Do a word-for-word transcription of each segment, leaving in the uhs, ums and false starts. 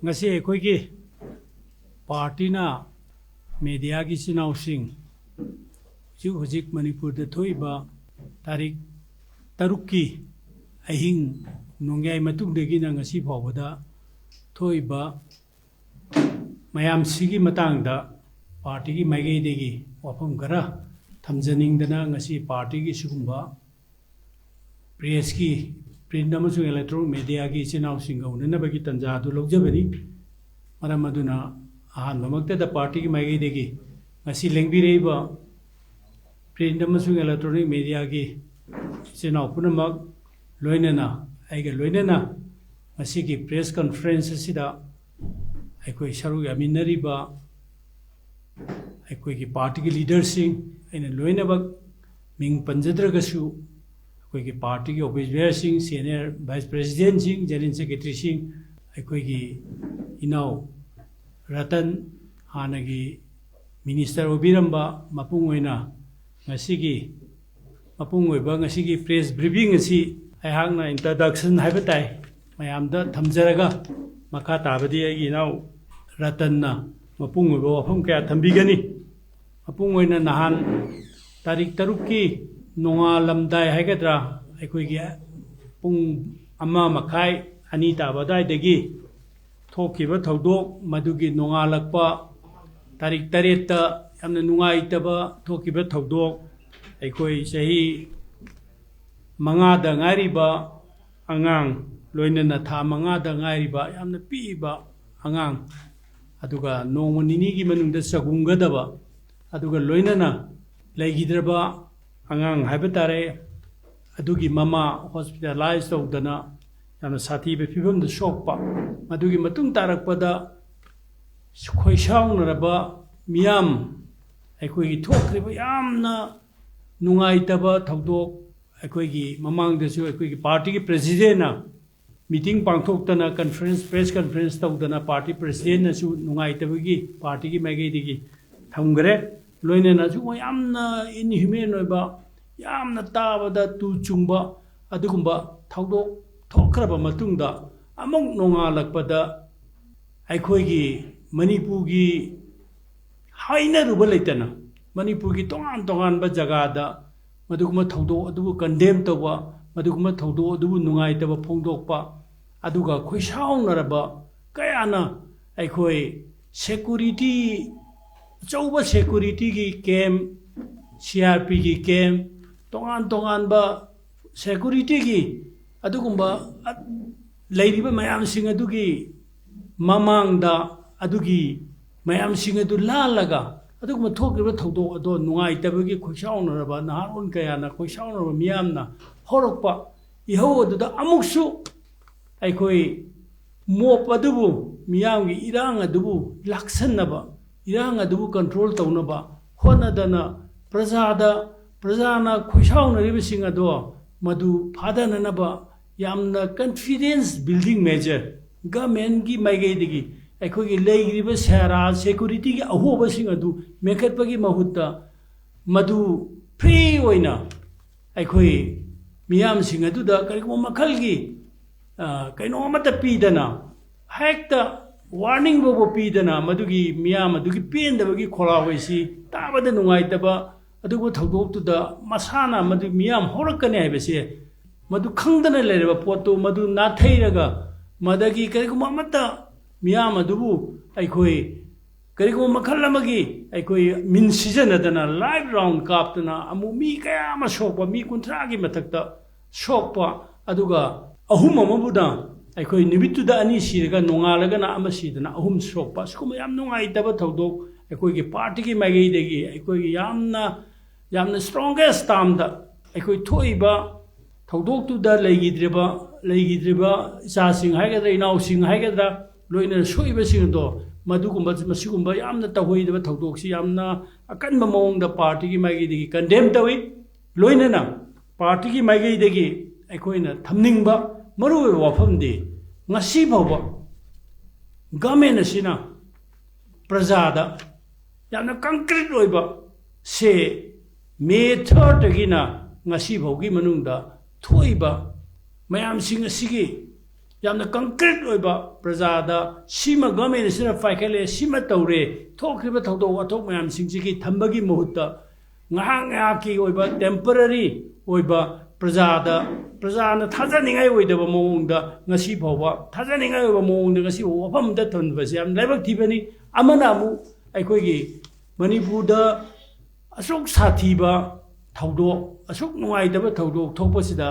ꯉꯁꯤ ꯑꯩꯈꯣꯏꯒꯤ ꯄꯥꯔꯇꯤꯅ ꯃꯦꯗꯤꯌꯥꯒꯤ ꯏꯆꯤꯟ ꯏꯅꯥꯎꯁꯤꯡ, ꯍꯧꯖꯤꯛ ꯍꯧꯖꯤꯛ ꯃꯅꯤꯄꯨꯔꯗ ꯊꯣꯛꯏꯕ ꯇꯥꯔꯤꯛ ꯇꯔꯨꯛꯀꯤ ꯑꯍꯤꯡ ꯅꯣꯡꯌꯥꯏ ꯃꯇꯨꯡꯗꯒꯤꯅ ꯉꯁꯤ ꯐꯥꯎꯕꯗ ꯊꯣꯛꯏꯕ ꯃꯌꯥꯝꯁꯤꯒꯤ ꯃꯇꯥꯡꯗ ꯄꯥꯔꯇꯤꯒꯤ ꯃꯥꯏꯀꯩꯗꯒꯤ ꯋꯥꯐꯝ ꯈꯔ ꯊꯝꯖꯅꯤꯡꯗꯅ ꯉꯁꯤ ꯄꯥꯔꯇꯤꯒꯤ ꯁꯤꯒꯨꯝꯕ ꯄ꯭ꯔꯦꯁꯀꯤ, ꯄ꯭ꯔꯤꯟꯠ ꯑꯃꯁꯨꯡ ꯏꯂꯦꯛꯇ꯭ꯔꯣꯅꯤꯛ ꯃꯦꯗꯤꯌꯥꯒꯤ ꯏꯆꯤꯟ ꯏꯅꯥꯎꯁꯤꯡꯒ ꯎꯅꯅꯕꯒꯤ ꯇꯥꯟꯖꯥ ꯑꯗꯨ ꯂꯧꯖꯕꯅꯤ꯫ ꯃꯔꯝ ꯑꯗꯨꯅ ꯑꯍꯥꯟꯕꯃꯛꯇꯗ ꯄꯥꯔꯇꯤꯒꯤ ꯃꯥꯏꯀꯩꯗꯒꯤ ꯉꯁꯤ ꯂꯦꯡꯕꯤꯔꯛꯏꯕ ꯄ꯭ꯔꯤꯟꯠ ꯑꯃꯁꯨꯡ ꯏꯂꯦꯛꯇ꯭ꯔꯣꯅꯤꯛ ꯃꯦꯗꯤꯌꯥꯒꯤ ꯏꯆꯤꯟ ꯏꯅꯥꯎ ꯄꯨꯝꯅꯃꯛ, ꯂꯣꯏꯅꯅ ꯑꯩꯒ ꯂꯣꯏꯅꯅ ꯉꯁꯤꯒꯤ ꯄ꯭ꯔꯦꯁ ꯀꯟꯐꯔꯦꯟꯁ ꯑꯁꯤꯗ ꯑꯩꯈꯣꯏ ꯁꯔꯨꯛ ꯌꯥꯃꯤꯟꯅꯔꯤꯕ ꯑꯩꯈꯣꯏꯒꯤ ꯄꯥꯔꯇꯤꯒꯤ ꯂꯤꯗꯔꯁꯤꯡ, ꯑꯩꯅ ꯂꯣꯏꯅꯃꯛ ꯃꯤꯡ ꯄꯟꯖꯗ꯭ꯔꯒꯁꯨ, ꯑꯩꯈꯣꯏꯒꯤ ꯄꯥꯔꯇꯤꯒꯤ ꯑꯣꯐꯤꯁ ꯕꯤꯌꯔꯁꯤꯡ, ꯁꯦꯅꯤꯌꯔ ꯚꯥꯏꯁ ꯄ꯭ꯔꯦꯁꯤꯗꯦꯟꯠꯁꯤꯡ, ꯖꯦꯅꯔꯦꯜ ꯁꯦꯀ꯭ꯔꯦꯇꯔꯤꯁꯤꯡ, ꯑꯩꯈꯣꯏꯒꯤ ꯏꯅꯥꯎ ꯔꯇꯟ, ꯍꯥꯟꯅꯒꯤ ꯃꯤꯅꯤꯁꯇꯔ ꯑꯣꯏꯕꯤꯔꯝꯕ, ꯃꯄꯨꯡ ꯑꯣꯏꯅ ꯉꯁꯤꯒꯤ, ꯃꯄꯨꯡ ꯑꯣꯏꯕ ꯉꯁꯤꯒꯤ ꯄ꯭ꯔꯦꯁ ꯕ꯭ꯔꯤꯐꯤꯡ ꯑꯁꯤ ꯑꯩꯍꯥꯛꯅ ꯏꯟꯇ꯭ꯔꯗꯛꯁꯟ ꯍꯥꯏꯕ ꯇꯥꯏ, ꯃꯌꯥꯝꯗ ꯊꯝꯖꯔꯒ, ꯃꯈꯥ ꯇꯥꯕꯗꯤ ꯑꯩꯒꯤ ꯏꯅꯥꯎ ꯔꯇꯟꯅ ꯃꯄꯨꯡ ꯑꯣꯏꯕ ꯋꯥꯐꯝ ꯀꯌꯥ ꯊꯝꯕꯤꯒꯅꯤ꯫ ꯃꯄꯨꯡ ꯑꯣꯏꯅ ꯅꯍꯥꯟ ꯇꯥꯔꯤꯛ ꯇꯔꯨꯛꯀꯤ ꯅꯣꯡꯉꯥꯜꯂꯝꯗꯥꯏ ꯍꯥꯏꯒꯗ꯭ꯔꯥ, ꯑꯩꯈꯣꯏꯒꯤ ꯄꯨꯡ ꯑꯃ ꯃꯈꯥꯏ, ꯑꯅꯤ ꯇꯥꯕ ꯑꯗꯨꯋꯥꯏꯗꯒꯤ ꯊꯣꯛꯈꯤꯕ ꯊꯧꯗꯣꯛ, ꯃꯗꯨꯒꯤ ꯅꯣꯡꯉꯥꯜꯂꯛꯄ ꯇꯥꯔꯤꯛ ꯇꯔꯦꯠꯇ ꯌꯥꯝꯅ ꯅꯨꯡꯉꯥꯏꯇꯕ ꯊꯣꯛꯈꯤꯕ ꯊꯧꯗꯣꯛ, ꯑꯩꯈꯣꯏ ꯆꯍꯤ ꯃꯉꯥꯗ ꯉꯥꯏꯔꯤꯕ ꯑꯉꯥꯡ, ꯂꯣꯏꯅꯅ ꯊꯥ ꯃꯉꯥꯗ ꯉꯥꯏꯔꯤꯕ ꯌꯥꯝꯅ ꯄꯤꯛꯏꯕ ꯑꯉꯥꯡ, ꯑꯗꯨꯒ ꯅꯣꯡꯃ ꯅꯤꯅꯤꯒꯤ ꯃꯅꯨꯡꯗ ꯆꯒꯨꯝꯒꯗꯕ, ꯑꯗꯨꯒ ꯂꯣꯏꯅꯅ ꯂꯩꯈꯤꯗ꯭ꯔꯕ ꯑꯉꯥꯡ ꯍꯥꯏꯕ ꯇꯥꯔꯦ, ꯑꯗꯨꯒꯤ ꯃꯃꯥ ꯍꯣꯁꯄꯤꯇꯥꯂꯥꯏꯖ ꯇꯧꯗꯅ ꯌꯥꯝꯅ ꯁꯥꯊꯤꯕ ꯐꯤꯕꯝꯗ ꯁꯣꯛꯄ, ꯃꯗꯨꯒꯤ ꯃꯇꯨꯡ ꯇꯥꯔꯛꯄꯗ ꯈꯣꯏꯁꯥꯎꯅꯔꯕ ꯃꯤꯌꯥꯝ, ꯑꯩꯈꯣꯏꯒꯤ ꯊꯣꯛꯈ꯭ꯔꯤꯕ ꯌꯥꯝꯅ ꯅꯨꯡꯉꯥꯏꯇꯕ ꯊꯧꯗꯣꯛ, ꯑꯩꯈꯣꯏꯒꯤ ꯃꯃꯥꯡꯗꯁꯨ ꯑꯩꯈꯣꯏꯒꯤ ꯄꯥꯔꯇꯤꯒꯤ ꯄ꯭ꯔꯦꯁꯤꯗꯦꯟꯅ ꯃꯤꯇꯤꯡ ꯄꯥꯡꯊꯣꯛꯇꯅ, ꯀꯟꯐꯔꯦꯟꯁ, ꯄ꯭ꯔꯦꯁ ꯀꯟꯐꯔꯦꯟꯁ ꯇꯧꯗꯅ, ꯄꯥꯔꯇꯤ ꯄ꯭ꯔꯦꯁꯤꯗꯦꯟꯅꯁꯨ ꯅꯨꯡꯉꯥꯏꯇꯕꯒꯤ ꯄꯥꯔꯇꯤꯒꯤ ꯃꯥꯏꯀꯩꯗꯒꯤ ꯊꯝꯈ꯭ꯔꯦ꯫ ꯂꯣꯏꯅꯅ ꯑꯁꯤꯒꯨꯝꯕ ꯌꯥꯝꯅ ꯏꯟꯍ꯭ꯌꯨꯃꯦꯟ ꯑꯣꯏꯕ, ꯌꯥꯝꯅ ꯇꯥꯕꯗ ꯇꯨ ꯆꯨꯡꯕ ꯑꯗꯨꯒꯨꯝꯕ ꯊꯧꯗꯣꯛ ꯊꯣꯛꯈ꯭ꯔꯕ ꯃꯇꯨꯡꯗ, ꯑꯃꯨꯛ ꯅꯣꯡꯉꯥꯜꯂꯛꯄꯗ ꯑꯩꯈꯣꯏꯒꯤ ꯃꯅꯤꯄꯨꯔꯒꯤ ꯍꯥꯏꯅꯔꯨꯕ ꯂꯩꯇꯅ, ꯃꯅꯤꯄꯨꯔꯒꯤ ꯇꯣꯉꯥꯟ ꯇꯣꯉꯥꯟꯕ ꯖꯒꯥꯗ ꯃꯗꯨꯒꯨꯝꯕ ꯊꯧꯗꯣꯛ ꯑꯗꯨꯕꯨ ꯀꯟꯗꯦꯝ ꯇꯧꯕ, ꯃꯗꯨꯒꯨꯝꯕ ꯊꯧꯗꯣꯛ ꯑꯗꯨꯕꯨ ꯅꯨꯡꯉꯥꯏꯇꯕ ꯐꯣꯡꯗꯣꯛꯄ, ꯑꯗꯨꯒ ꯈꯣꯏꯁꯥꯎꯅꯔꯕ ꯀꯌꯥꯅ ꯑꯩꯈꯣꯏ ꯁꯦꯀꯨꯔꯤꯇꯤ, ꯑꯆꯧꯕ ꯁꯦꯀꯨꯔꯤꯇꯤꯒꯤ ꯀꯦꯝ, ꯁꯤ ꯑꯥꯔ ꯄꯤꯒꯤ ꯀꯦꯝ, ꯇꯣꯉꯥꯟ ꯇꯣꯉꯥꯟꯕ ꯁꯦꯀꯨꯔꯤꯇꯤꯒꯤ ꯑꯗꯨꯒꯨꯝꯕ ꯂꯩꯔꯤꯕ ꯃꯌꯥꯝꯁꯤꯡ ꯑꯗꯨꯒꯤ ꯃꯃꯥꯡꯗ, ꯑꯗꯨꯒꯤ ꯃꯌꯥꯝꯁꯤꯡ ꯑꯗꯨ ꯂꯥꯜꯂꯒ ꯑꯗꯨꯒꯨꯝꯕ ꯊꯣꯛꯈꯤꯕ ꯊꯧꯗꯣꯛ ꯑꯗꯣ ꯅꯨꯡꯉꯥꯏꯇꯕꯒꯤ ꯈꯣꯏꯁꯥꯎꯅꯔꯕ ꯅꯍꯥꯔꯣꯜ ꯀꯌꯥꯅ, ꯈꯣꯏꯁꯥꯎꯅꯔꯕ ꯃꯤꯌꯥꯝꯅ ꯍꯧꯔꯛꯄ ꯏꯍꯧ ꯑꯗꯨꯗ ꯑꯃꯨꯛꯁꯨ ꯑꯩꯈꯣꯏ ꯃꯣꯞ ꯑꯗꯨꯕꯨ, ꯃꯤꯌꯥꯝꯒꯤ ꯏꯔꯥꯡ ꯑꯗꯨꯕꯨ ꯂꯥꯛꯁꯟꯅꯕ, ꯏꯔꯥꯡ ꯑꯗꯨꯕꯨ ꯀꯟꯇ꯭ꯔꯣꯜ ꯇꯧꯅꯕ ꯍꯣꯠꯅꯗꯅ, ꯄ꯭ꯔꯖꯥꯗ, ꯄ꯭ꯔꯖꯥꯅ ꯈꯣꯏꯁꯥꯎꯅꯔꯤꯕꯁꯤꯡ ꯑꯗꯣ ꯃꯗꯨ ꯐꯥꯗꯅꯅꯕ ꯌꯥꯝꯅ ꯀꯟꯐꯤꯗꯦꯟꯁ ꯕꯤꯜꯗꯤꯡ ꯃꯦꯖꯔ ꯒꯃꯦꯟꯒꯤ ꯃꯥꯏꯀꯩꯗꯒꯤ ꯑꯩꯈꯣꯏꯒꯤ ꯂꯩꯔꯤꯕ ꯁꯦꯔꯥ ꯁꯦꯀꯨꯔꯤꯇꯤꯒꯤ ꯑꯍꯣꯕꯁꯤꯡ ꯑꯗꯨ ꯃꯦꯟꯈꯠꯄꯒꯤ ꯃꯍꯨꯠꯇ, ꯃꯗꯨ ꯐ꯭ꯔꯤ ꯑꯣꯏꯅ ꯑꯩꯈꯣꯏ ꯃꯤꯌꯥꯝꯁꯤꯡ ꯑꯗꯨꯗ ꯀꯔꯤꯒꯨꯝꯕ ꯃꯈꯜꯒꯤ, ꯑ, ꯀꯩꯅꯣ ꯑꯃꯠꯇ ꯄꯤꯗꯅ, ꯍꯦꯛꯇ ꯋꯥꯔꯅꯤꯡ ꯐꯥꯎꯕ ꯄꯤꯗꯅ, ꯃꯗꯨꯒꯤ ꯃꯤꯌꯥꯝ ꯑꯗꯨꯒꯤ ꯄꯦꯟꯗꯕꯒꯤ ꯈꯣꯜꯂꯥꯎ ꯑꯁꯤ ꯇꯥꯕꯗ ꯅꯨꯡꯉꯥꯏꯇꯕ, ꯑꯗꯨꯒꯨꯝꯕ ꯊꯧꯗꯣꯛꯇꯨꯗ ꯃꯁꯥꯅ ꯃꯗꯨ ꯃꯤꯌꯥꯝ ꯍꯧꯔꯛꯀꯅꯤ ꯍꯥꯏꯕꯁꯦ, ꯃꯗꯨ ꯈꯪꯗꯅ ꯂꯩꯔꯕ ꯄꯣꯠꯇꯨ ꯃꯗꯨ ꯅꯥꯊꯩꯔꯒ, ꯃꯗꯒꯤ ꯀꯔꯤꯒꯨꯝꯕ ꯑꯃꯠꯇ ꯃꯤꯌꯥꯝ ꯑꯗꯨꯕꯨ ꯑꯩꯈꯣꯏ ꯀꯔꯤꯒꯨꯝꯕ ꯃꯈꯜ ꯑꯃꯒꯤ ꯑꯩꯈꯣꯏ ꯃꯤꯟ ꯁꯤꯖꯤꯟꯅꯗꯅ ꯂꯥꯏꯚ ꯔꯥꯎꯟ ꯀꯥꯞꯇꯅ ꯑꯃꯨꯛ ꯃꯤ ꯀꯌꯥ ꯑꯃ ꯁꯣꯛꯄ, ꯃꯤ ꯀꯨꯟꯊ꯭ꯔꯥꯒꯤ ꯃꯊꯛꯇ ꯁꯣꯛꯄ, ꯑꯗꯨꯒ ꯑꯍꯨꯝ ꯑꯃꯕꯨꯅ ꯑꯩꯈꯣꯏ ꯅꯨꯃꯤꯠꯇꯨꯗ ꯑꯅꯤ ꯁꯤꯔꯒ ꯅꯣꯡꯉꯥꯜꯂꯒꯅ ꯑꯃ ꯁꯤꯗꯅ ꯑꯍꯨꯝ ꯁꯣꯛꯄ, ꯁꯤꯒꯨꯝꯕ ꯌꯥꯝ ꯅꯨꯡꯉꯥꯏꯇꯕ ꯊꯧꯗꯣꯛ ꯑꯩꯈꯣꯏꯒꯤ ꯄꯥꯔꯇꯤꯒꯤ ꯃꯥꯏꯀꯩꯗꯒꯤ ꯑꯩꯈꯣꯏꯒꯤ ꯌꯥꯝꯅ, ꯌꯥꯝꯅ ꯁ꯭ꯇꯔꯣꯡꯒꯦꯁ ꯇꯥꯝꯗ ꯑꯩꯈꯣꯏ ꯊꯣꯛꯏꯕ ꯊꯧꯗꯣꯛꯇꯨꯗ ꯂꯩꯈꯤꯗ꯭ꯔꯤꯕ, ꯂꯩꯈꯤꯗ꯭ꯔꯤꯕ ꯏꯆꯥꯁꯤꯡ ꯍꯥꯏꯒꯗ꯭ꯔꯥ, ꯏꯅꯥꯎꯁꯤꯡ ꯍꯥꯏꯒꯗ꯭ꯔꯥ, ꯂꯣꯏꯅꯅ ꯁꯣꯛꯏꯕꯁꯤꯡ ꯑꯗꯣ, ꯃꯗꯨꯒꯨꯝꯕ, ꯃꯁꯤꯒꯨꯝꯕ ꯌꯥꯝꯅ ꯇꯧꯍꯩꯗꯕ ꯊꯧꯗꯣꯛꯁꯤ ꯌꯥꯝꯅ ꯑꯀꯟꯕ ꯃꯑꯣꯡꯗ ꯄꯥꯔꯇꯤꯒꯤ ꯃꯥꯏꯀꯩꯗꯒꯤ ꯀꯟꯗꯦꯝ ꯇꯧꯏ꯫ ꯂꯣꯏꯅꯅ ꯄꯥꯔꯇꯤꯒꯤ ꯃꯥꯏꯀꯩꯗꯒꯤ ꯑꯩꯈꯣꯏꯅ ꯊꯝꯅꯤꯡꯕ ꯃꯔꯨꯑꯣꯏꯕ ꯋꯥꯐꯝꯗꯤ, ꯉꯁꯤ ꯐꯥꯎꯕ ꯒꯃꯦꯟ ꯑꯁꯤꯅ ꯄ꯭ꯔꯖꯥꯗ ꯌꯥꯝꯅ ꯀꯪꯀ꯭ꯔꯤꯠ ꯑꯣꯏꯕ ꯁꯦ, ꯃꯦ ꯊꯥꯔꯠꯇꯒꯤꯅ ꯉꯁꯤ ꯐꯥꯎꯒꯤ ꯃꯅꯨꯡꯗ ꯊꯣꯛꯏꯕ ꯃꯌꯥꯝꯁꯤꯡ ꯑꯁꯤꯒꯤ ꯌꯥꯝꯅ concrete ꯑꯣꯏꯕ ꯄ꯭ꯔꯖꯥꯗ ꯁꯤꯃ government ꯑꯁꯤꯅ ꯄꯥꯏꯈꯠꯂꯦ, ꯁꯤꯃ ꯇꯧꯔꯦ, ꯊꯣꯛꯈ꯭ꯔꯤꯕ ꯊꯧꯗꯣꯛ ꯋꯥꯊꯣꯛ ꯃꯌꯥꯝꯁꯤꯡꯁꯤꯒꯤ ꯊꯝꯕꯒꯤ ꯃꯍꯨꯠꯇ ꯉꯥꯏꯍꯥꯛ ꯉꯥꯏꯍꯥꯛꯀꯤ ꯑꯣꯏꯕ temporary ꯑꯣꯏꯕ ꯄ꯭ꯔꯖꯥꯗ, ꯄ꯭ꯔꯖꯥꯅ ꯊꯥꯖꯅꯤꯡꯉꯥꯏ ꯑꯣꯏꯗꯕ ꯃꯑꯣꯡꯗ ꯉꯁꯤ ꯐꯥꯎꯕ, ꯊꯥꯖꯅꯤꯡꯉꯥꯏ ꯑꯣꯏꯕ ꯃꯑꯣꯡꯗ ꯉꯁꯤ ꯐꯥꯎꯕ ꯋꯥꯐꯝ ꯑꯝꯇ ꯊꯝꯗꯕꯁꯦ ꯌꯥꯝ ꯂꯥꯏꯕꯛ ꯊꯤꯕꯅꯤ꯫ ꯑꯃꯅ ꯑꯃꯨꯛ ꯑꯩꯈꯣꯏꯒꯤ ꯃꯅꯤꯄꯨꯔꯗ ꯑꯁꯨꯛ ꯁꯥꯊꯤꯕ ꯊꯧꯗꯣꯛ, ꯑꯁꯨꯛ ꯅꯨꯡꯉꯥꯏꯇꯕ ꯊꯧꯗꯣꯛ ꯊꯣꯛꯄꯁꯤꯗ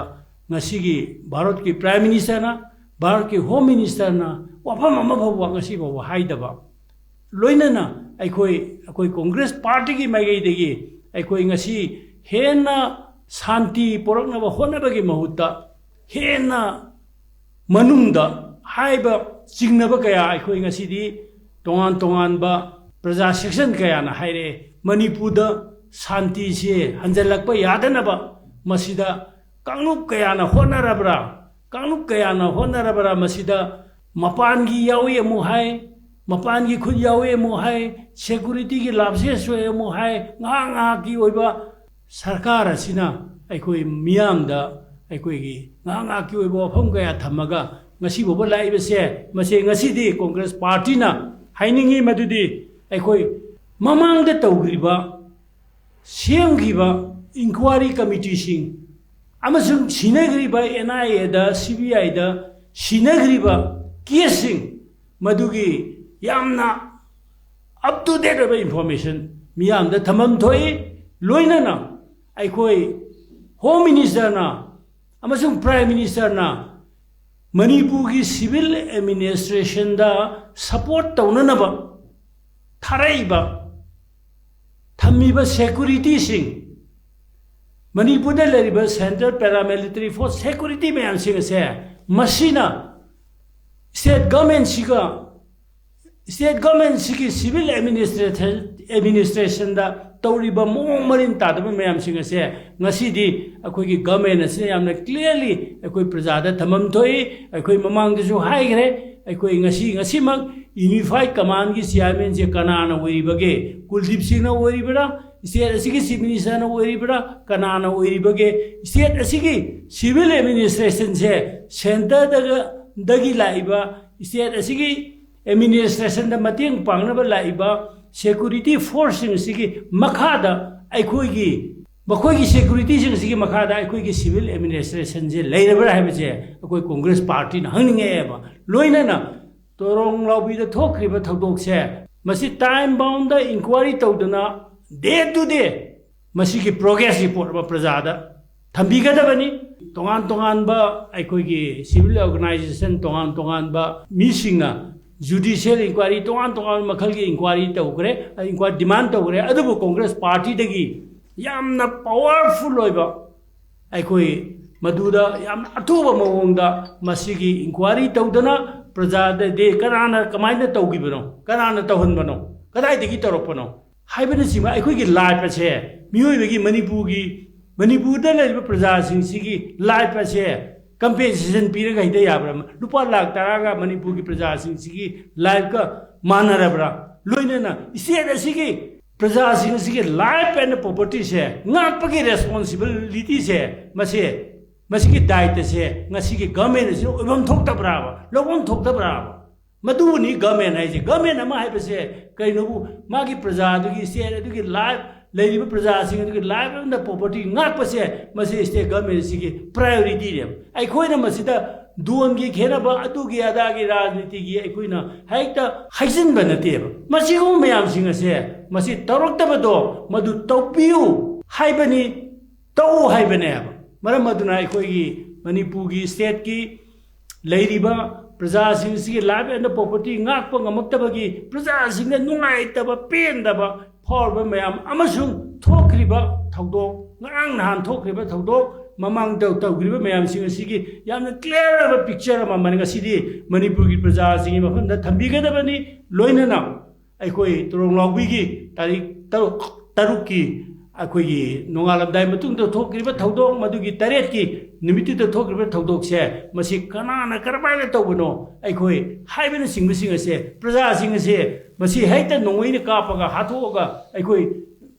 ꯉꯁꯤꯒꯤ ꯚꯥꯔꯠꯀꯤ Prime Ministerꯅ, ꯚꯥꯔꯠꯀꯤ Home Ministerꯅ ꯋꯥꯐꯝ ꯑꯃ ꯐꯥꯎꯕ ꯉꯁꯤ ꯐꯥꯎꯕ ꯍꯥꯏꯗꯕ, ꯂꯣꯏꯅꯅ ꯑꯩꯈꯣꯏ, ꯑꯩꯈꯣꯏ Congress Partyꯒꯤ ꯃꯥꯏꯀꯩꯗꯒꯤ ꯑꯩꯈꯣꯏ ꯉꯁꯤ ꯍꯦꯟꯅ ꯁꯥꯟꯇꯤ ꯄꯨꯔꯛꯅꯕ ꯍꯣꯠꯅꯕꯒꯤ ꯃꯍꯨꯠꯇ ꯍꯦꯟꯅ ꯃꯅꯨꯡꯗ ꯍꯥꯏꯕ ꯆꯤꯡꯅꯕ ꯀꯌꯥ ꯑꯩꯈꯣꯏ ꯉꯁꯤꯗꯤ ꯇꯣꯉꯥꯟ ꯇꯣꯉꯥꯟꯕ ꯄ꯭ꯔꯖꯥ section ꯀꯌꯥꯅ ꯍꯥꯏꯔꯛꯑꯦ, ꯃꯅꯤꯄꯨꯔꯗ ꯁꯥꯟꯇꯤꯁꯦ ꯍꯟꯖꯜꯂꯛꯄ ꯌꯥꯗꯅꯕ ꯃꯁꯤꯗ ꯀꯥꯡꯂꯨꯞ ꯀꯌꯥꯅ ꯍꯣꯠꯅꯔꯕ꯭ꯔꯥ, ꯀꯥꯡꯂꯨꯞ ꯀꯌꯥꯅ ꯍꯣꯠꯅꯔꯕ꯭ꯔꯥ ꯃꯁꯤꯗ? ꯃꯄꯥꯟꯒꯤ ꯌꯥꯎꯏ ꯑꯃꯨꯛ ꯍꯥꯏ, ꯃꯄꯥꯟꯒꯤ ꯈꯨꯠ ꯌꯥꯎꯏ ꯑꯃꯨꯛ ꯍꯥꯏ, securityꯒꯤ lapses ꯑꯣꯏ ꯑꯃꯨꯛ ꯍꯥꯏ, ꯉꯥꯏꯍꯥꯛ ꯉꯥꯏꯍꯥꯛꯀꯤ ꯑꯣꯏꯕ ꯁꯔꯀꯥꯔ ꯑꯁꯤꯅ ꯑꯩꯈꯣꯏ ꯃꯤꯌꯥꯝꯗ ꯑꯩꯈꯣꯏꯒꯤ ꯉꯥꯏꯍꯥꯛ ꯉꯥꯏꯍꯥꯛꯀꯤ ꯑꯣꯏꯕ ꯋꯥꯐꯝ ꯀꯌꯥ ꯊꯝꯃꯒ ꯉꯁꯤ ꯐꯥꯎꯕ ꯂꯥꯛꯏꯕꯁꯦ, ꯃꯁꯤ ꯉꯁꯤꯗꯤ Congress Partyꯅ ꯍꯥꯏꯅꯤꯡꯉꯤ ꯃꯗꯨꯗꯤ ꯑꯩꯈꯣꯏ ꯃꯃꯥꯡꯗ ꯇꯧꯈ꯭ꯔꯤꯕ, ꯁꯦꯝꯈꯤꯕ inquiry committeeꯁꯤꯡ ꯑꯃꯁꯨꯡ ꯁꯤꯟꯅꯈ꯭ꯔꯤꯕ NIAꯗ, CBIꯗ ꯁꯤꯟꯅꯈ꯭ꯔꯤꯕ caseꯁꯤꯡ ꯃꯗꯨꯒꯤ ꯌꯥꯝꯅ up to date ꯑꯣꯏꯕ information ꯃꯤꯌꯥꯝꯗ ꯊꯝꯐꯝ ꯊꯣꯛꯏ꯫ ꯂꯣꯏꯅꯅ ꯑꯩꯈꯣꯏ Home Ministerꯅ ꯑꯃꯁꯨꯡ Prime Ministerꯅ ꯃꯅꯤꯄꯨꯔꯒꯤ civil administrationꯗ support ꯇꯧꯅꯅꯕ ꯊꯥꯔꯛꯏꯕ, ꯊꯝꯃꯤꯕ securityꯁꯤꯡ, ꯃꯅꯤꯄꯨꯔꯗ ꯂꯩꯔꯤꯕ Central Paramilitary Force security ꯃꯌꯥꯝꯁꯤꯡ ꯑꯁꯦ ꯃꯁꯤꯅ state governmentꯁꯤꯒ, state governmentꯁꯤꯒꯤ civil administration, administrationꯗ ꯇꯧꯔꯤꯕ ꯃꯑꯣꯡ ꯃꯔꯤꯟ ꯇꯥꯗꯕ ꯃꯌꯥꯝꯁꯤꯡ ꯑꯁꯦ ꯉꯁꯤꯗꯤ ꯑꯩꯈꯣꯏꯒꯤ government ꯑꯁꯤꯅ ꯌꯥꯝꯅ clearly ꯑꯩꯈꯣꯏ ꯄ꯭ꯔꯖꯥꯗ ꯊꯝꯐꯝ ꯊꯣꯛꯏ꯫ ꯑꯩꯈꯣꯏ ꯃꯃꯥꯡꯗꯁꯨ ꯍꯥꯏꯈ꯭ꯔꯦ, ꯑꯩꯈꯣꯏ ꯉꯁꯤ, ꯉꯁꯤꯃꯛ Unified Commandꯒꯤ chairmanꯁꯦ ꯀꯅꯥꯅ ꯑꯣꯏꯔꯤꯕꯒꯦ? ꯀꯨꯜꯗꯤꯞ ꯁꯤꯡꯅ ꯑꯣꯏꯔꯤꯕ꯭ꯔꯥ? State ꯑꯁꯤꯒꯤ Chief Ministerꯅ ꯑꯣꯏꯔꯤꯕ꯭ꯔꯥ? ꯀꯅꯥꯅ ꯑꯣꯏꯔꯤꯕꯒꯦ? State ꯑꯁꯤꯒꯤ civil administrationꯁꯦ centreꯗꯒ ꯗꯒꯤ ꯂꯥꯛꯏꯕ, state ꯑꯁꯤꯒꯤ administrationꯗ ꯃꯇꯦꯡ ꯄꯥꯡꯅꯕ ꯂꯥꯛꯏꯕ security forceꯁꯤꯡ ꯑꯁꯤꯒꯤ ꯃꯈꯥꯗ ꯑꯩꯈꯣꯏꯒꯤ, ꯃꯈꯣꯏꯒꯤ securityꯁꯤꯡ ꯑꯁꯤꯒꯤ ꯃꯈꯥꯗ ꯑꯩꯈꯣꯏꯒꯤ civil administrationꯁꯦ ꯂꯩꯔꯕ꯭ꯔꯥ ꯍꯥꯏꯕꯁꯦ ꯑꯩꯈꯣꯏ Congress partyꯅ ꯍꯪꯅꯤꯡꯉꯛꯑꯦꯕ꯫ ꯂꯣꯏꯅꯅ ꯇꯣꯔꯣꯡ ꯂꯥꯎꯕꯤꯗ ꯊꯣꯛꯈ꯭ꯔꯤꯕ ꯊꯧꯗꯣꯛꯁꯦ, ꯃꯁꯤ time boundꯗ inquiry ꯇꯧꯗꯅ day to day ꯃꯁꯤꯒꯤ progress report ꯑꯃ ꯄ꯭ꯔꯖꯥꯗ ꯊꯝꯕꯤꯒꯗꯕꯅꯤ꯫ ꯇꯣꯉꯥꯟ ꯇꯣꯉꯥꯟꯕ ꯑꯩꯈꯣꯏꯒꯤ civil organization, ꯇꯣꯉꯥꯟ ꯇꯣꯉꯥꯟꯕ ꯃꯤꯁꯤꯡꯅ judicial inquiry, ꯇꯣꯉꯥꯟ ꯇꯣꯉꯥꯟꯕ ꯃꯈꯜꯒꯤ inquiry ꯇꯧꯈ꯭ꯔꯦ, inquiry demand ꯇꯧꯈ꯭ꯔꯦ꯫ ꯑꯗꯨꯕꯨ Congress partyꯗꯒꯤ ꯌꯥꯝꯅ powerful ꯑꯣꯏꯕ, ꯑꯩꯈꯣꯏ ꯃꯗꯨꯗ ꯌꯥꯝꯅ ꯑꯊꯨꯕ ꯃꯑꯣꯡꯗ ꯃꯁꯤꯒꯤ inquiry ꯇꯧꯗꯅ ꯄ꯭ꯔꯖꯥꯗꯗꯤ ꯀꯅꯥꯅ ꯀꯃꯥꯏꯅ ꯇꯧꯈꯤꯕꯅꯣ, ꯀꯅꯥꯅ ꯇꯧꯍꯟꯕꯅꯣ, ꯀꯗꯥꯏꯗꯒꯤ ꯇꯧꯔꯛꯄꯅꯣ ꯍꯥꯏꯕꯅꯆꯤꯡꯕ ꯑꯩꯈꯣꯏꯒꯤ life ꯑꯁꯦ, ꯃꯤꯑꯣꯏꯕꯒꯤ, ꯃꯅꯤꯄꯨꯔꯒꯤ, ꯃꯅꯤꯄꯨꯔꯗ ꯂꯩꯔꯤꯕ ꯄ꯭ꯔꯖꯥꯁꯤꯡꯁꯤꯒꯤ life ꯑꯁꯦ compensation ꯄꯤꯔꯒ ꯍꯦꯛꯇ ꯌꯥꯕ꯭ꯔꯥ? ꯂꯨꯄꯥ ꯂꯥꯈ ꯇꯔꯥꯒ ꯃꯅꯤꯄꯨꯔꯒꯤ ꯄ꯭ꯔꯖꯥꯁꯤꯡꯁꯤꯒꯤ lifeꯀ ꯃꯥꯟꯅꯔꯕ꯭ꯔꯥ? ꯂꯣꯏꯅꯅ state ꯑꯁꯤꯒꯤ ꯄ꯭ꯔꯖꯥꯁꯤꯡ ꯑꯁꯤꯒꯤ life and propertyꯁꯦ ꯉꯥꯛꯄꯒꯤ responsibilityꯁꯦ, ꯃꯁꯦ, ꯃꯁꯤꯒꯤ ꯗꯥꯌꯤꯇ꯭ꯋꯁꯦ ꯉꯁꯤꯒꯤ government ꯑꯁꯤꯅ ꯑꯣꯏꯐꯝ ꯊꯣꯛꯇꯕ꯭ꯔꯥꯕ, ꯂꯧꯐꯝ ꯊꯣꯛꯇꯕ꯭ꯔꯥꯕ? ꯃꯗꯨꯕꯨꯅꯤ government ꯍꯥꯏꯁꯦ꯫ Government ꯑꯃ ꯍꯥꯏꯕꯁꯦ ꯀꯩꯅꯣꯕꯨ, ꯃꯥꯒꯤ ꯄ꯭ꯔꯖꯥꯗꯨꯒꯤ, state ꯑꯗꯨꯒꯤ life, ꯂꯩꯔꯤꯕ ꯄ꯭ꯔꯖꯥꯁꯤꯡ ꯑꯗꯨꯒꯤ life and property ꯉꯥꯛꯄꯁꯦ, ꯃꯁꯤ state government ꯑꯁꯤꯒꯤ priorityꯅꯦꯕ꯫ ꯑꯩꯈꯣꯏꯅ ꯃꯁꯤꯗ ꯗꯣꯟꯒꯤ ꯈꯦꯠꯅꯕ, ꯑꯗꯨꯒꯤ ꯑꯗꯥꯒꯤ ꯔꯥꯖꯅꯤꯇꯤꯒꯤ ꯑꯩꯈꯣꯏꯅ ꯍꯦꯛꯇ ꯍꯥꯏꯖꯤꯟꯕ ꯅꯠꯇꯦꯕ꯫ ꯃꯁꯤꯒꯨꯝꯕ ꯃꯌꯥꯝꯁꯤꯡ ꯑꯁꯦ, ꯃꯁꯤ ꯇꯧꯔꯛꯇꯕꯗꯣ ꯃꯗꯨ ꯇꯧꯕꯤꯌꯨ ꯍꯥꯏꯕꯅꯤ, ꯇꯧ ꯍꯥꯏꯕꯅꯦꯕ꯫ ꯃꯔꯝ ꯑꯗꯨꯅ ꯑꯩꯈꯣꯏꯒꯤ ꯃꯅꯤꯄꯨꯔꯒꯤ stateꯀꯤ ꯂꯩꯔꯤꯕ ꯄ꯭ꯔꯖꯥꯁꯤꯡꯁꯤꯒꯤ life and property ꯉꯥꯛꯄ ꯉꯝꯃꯛꯇꯕꯒꯤ ꯄ꯭ꯔꯖꯥꯁꯤꯡꯗ ꯅꯨꯡꯉꯥꯏꯇꯕ, ꯄꯦꯟꯗꯕ ꯐꯥꯎꯔꯕ ꯃꯌꯥꯝ ꯑꯃꯁꯨꯡ ꯊꯣꯛꯈ꯭ꯔꯤꯕ ꯊꯧꯗꯣꯛ, ꯉꯔꯥꯡ ꯅꯍꯥꯟ ꯊꯣꯛꯈ꯭ꯔꯤꯕ ꯊꯧꯗꯣꯛ, ꯃꯃꯥꯡꯗ ꯇꯧꯈ꯭ꯔꯤꯕ ꯃꯌꯥꯝꯁꯤꯡ ꯑꯁꯤꯒꯤ ꯌꯥꯝꯅ clear ꯑꯣꯏꯕ picture ꯑꯃ ꯃꯅꯤ-, ꯉꯁꯤꯗꯤ ꯃꯅꯤꯄꯨꯔꯒꯤ ꯄ꯭ꯔꯖꯥꯁꯤꯡꯒꯤ ꯃꯐꯝꯗ ꯊꯝꯕꯤꯒꯗꯕꯅꯤ꯫ ꯂꯣꯏꯅꯅ ꯑꯩꯈꯣꯏ ꯇꯣꯔꯣꯡ ꯂꯥꯎꯕꯤꯒꯤ ꯇꯥꯔꯤꯛ ꯇꯔꯨꯛ, ꯇꯔꯨꯛꯀꯤ ꯑꯩꯈꯣꯏꯒꯤ ꯅꯣꯡꯉꯥꯜꯂꯝꯗꯥꯏ ꯃꯇꯨꯡꯗ ꯊꯣꯛꯈ꯭ꯔꯤꯕ ꯊꯧꯗꯣꯛ, ꯃꯗꯨꯒꯤ ꯇꯔꯦꯠꯀꯤ ꯅꯨꯃꯤꯠꯇꯨꯗ ꯊꯣꯛꯈ꯭ꯔꯤꯕ ꯊꯧꯗꯣꯛꯁꯦ, ꯃꯁꯤ ꯀꯅꯥꯅ ꯀꯔꯝꯍꯥꯏꯅ ꯇꯧꯕꯅꯣ, ꯑꯩꯈꯣꯏ ꯍꯥꯏꯕꯅꯆꯤꯡꯕꯁꯤꯡ ꯑꯁꯦ, ꯄ꯭ꯔꯖꯥꯁꯤꯡ ꯑꯁꯦ, ꯃꯁꯤ ꯍꯦꯛꯇ ꯅꯣꯡꯃꯩꯅ ꯀꯥꯞꯄꯒ ꯍꯥꯠꯇꯣꯛꯑꯒ ꯑꯩꯈꯣꯏ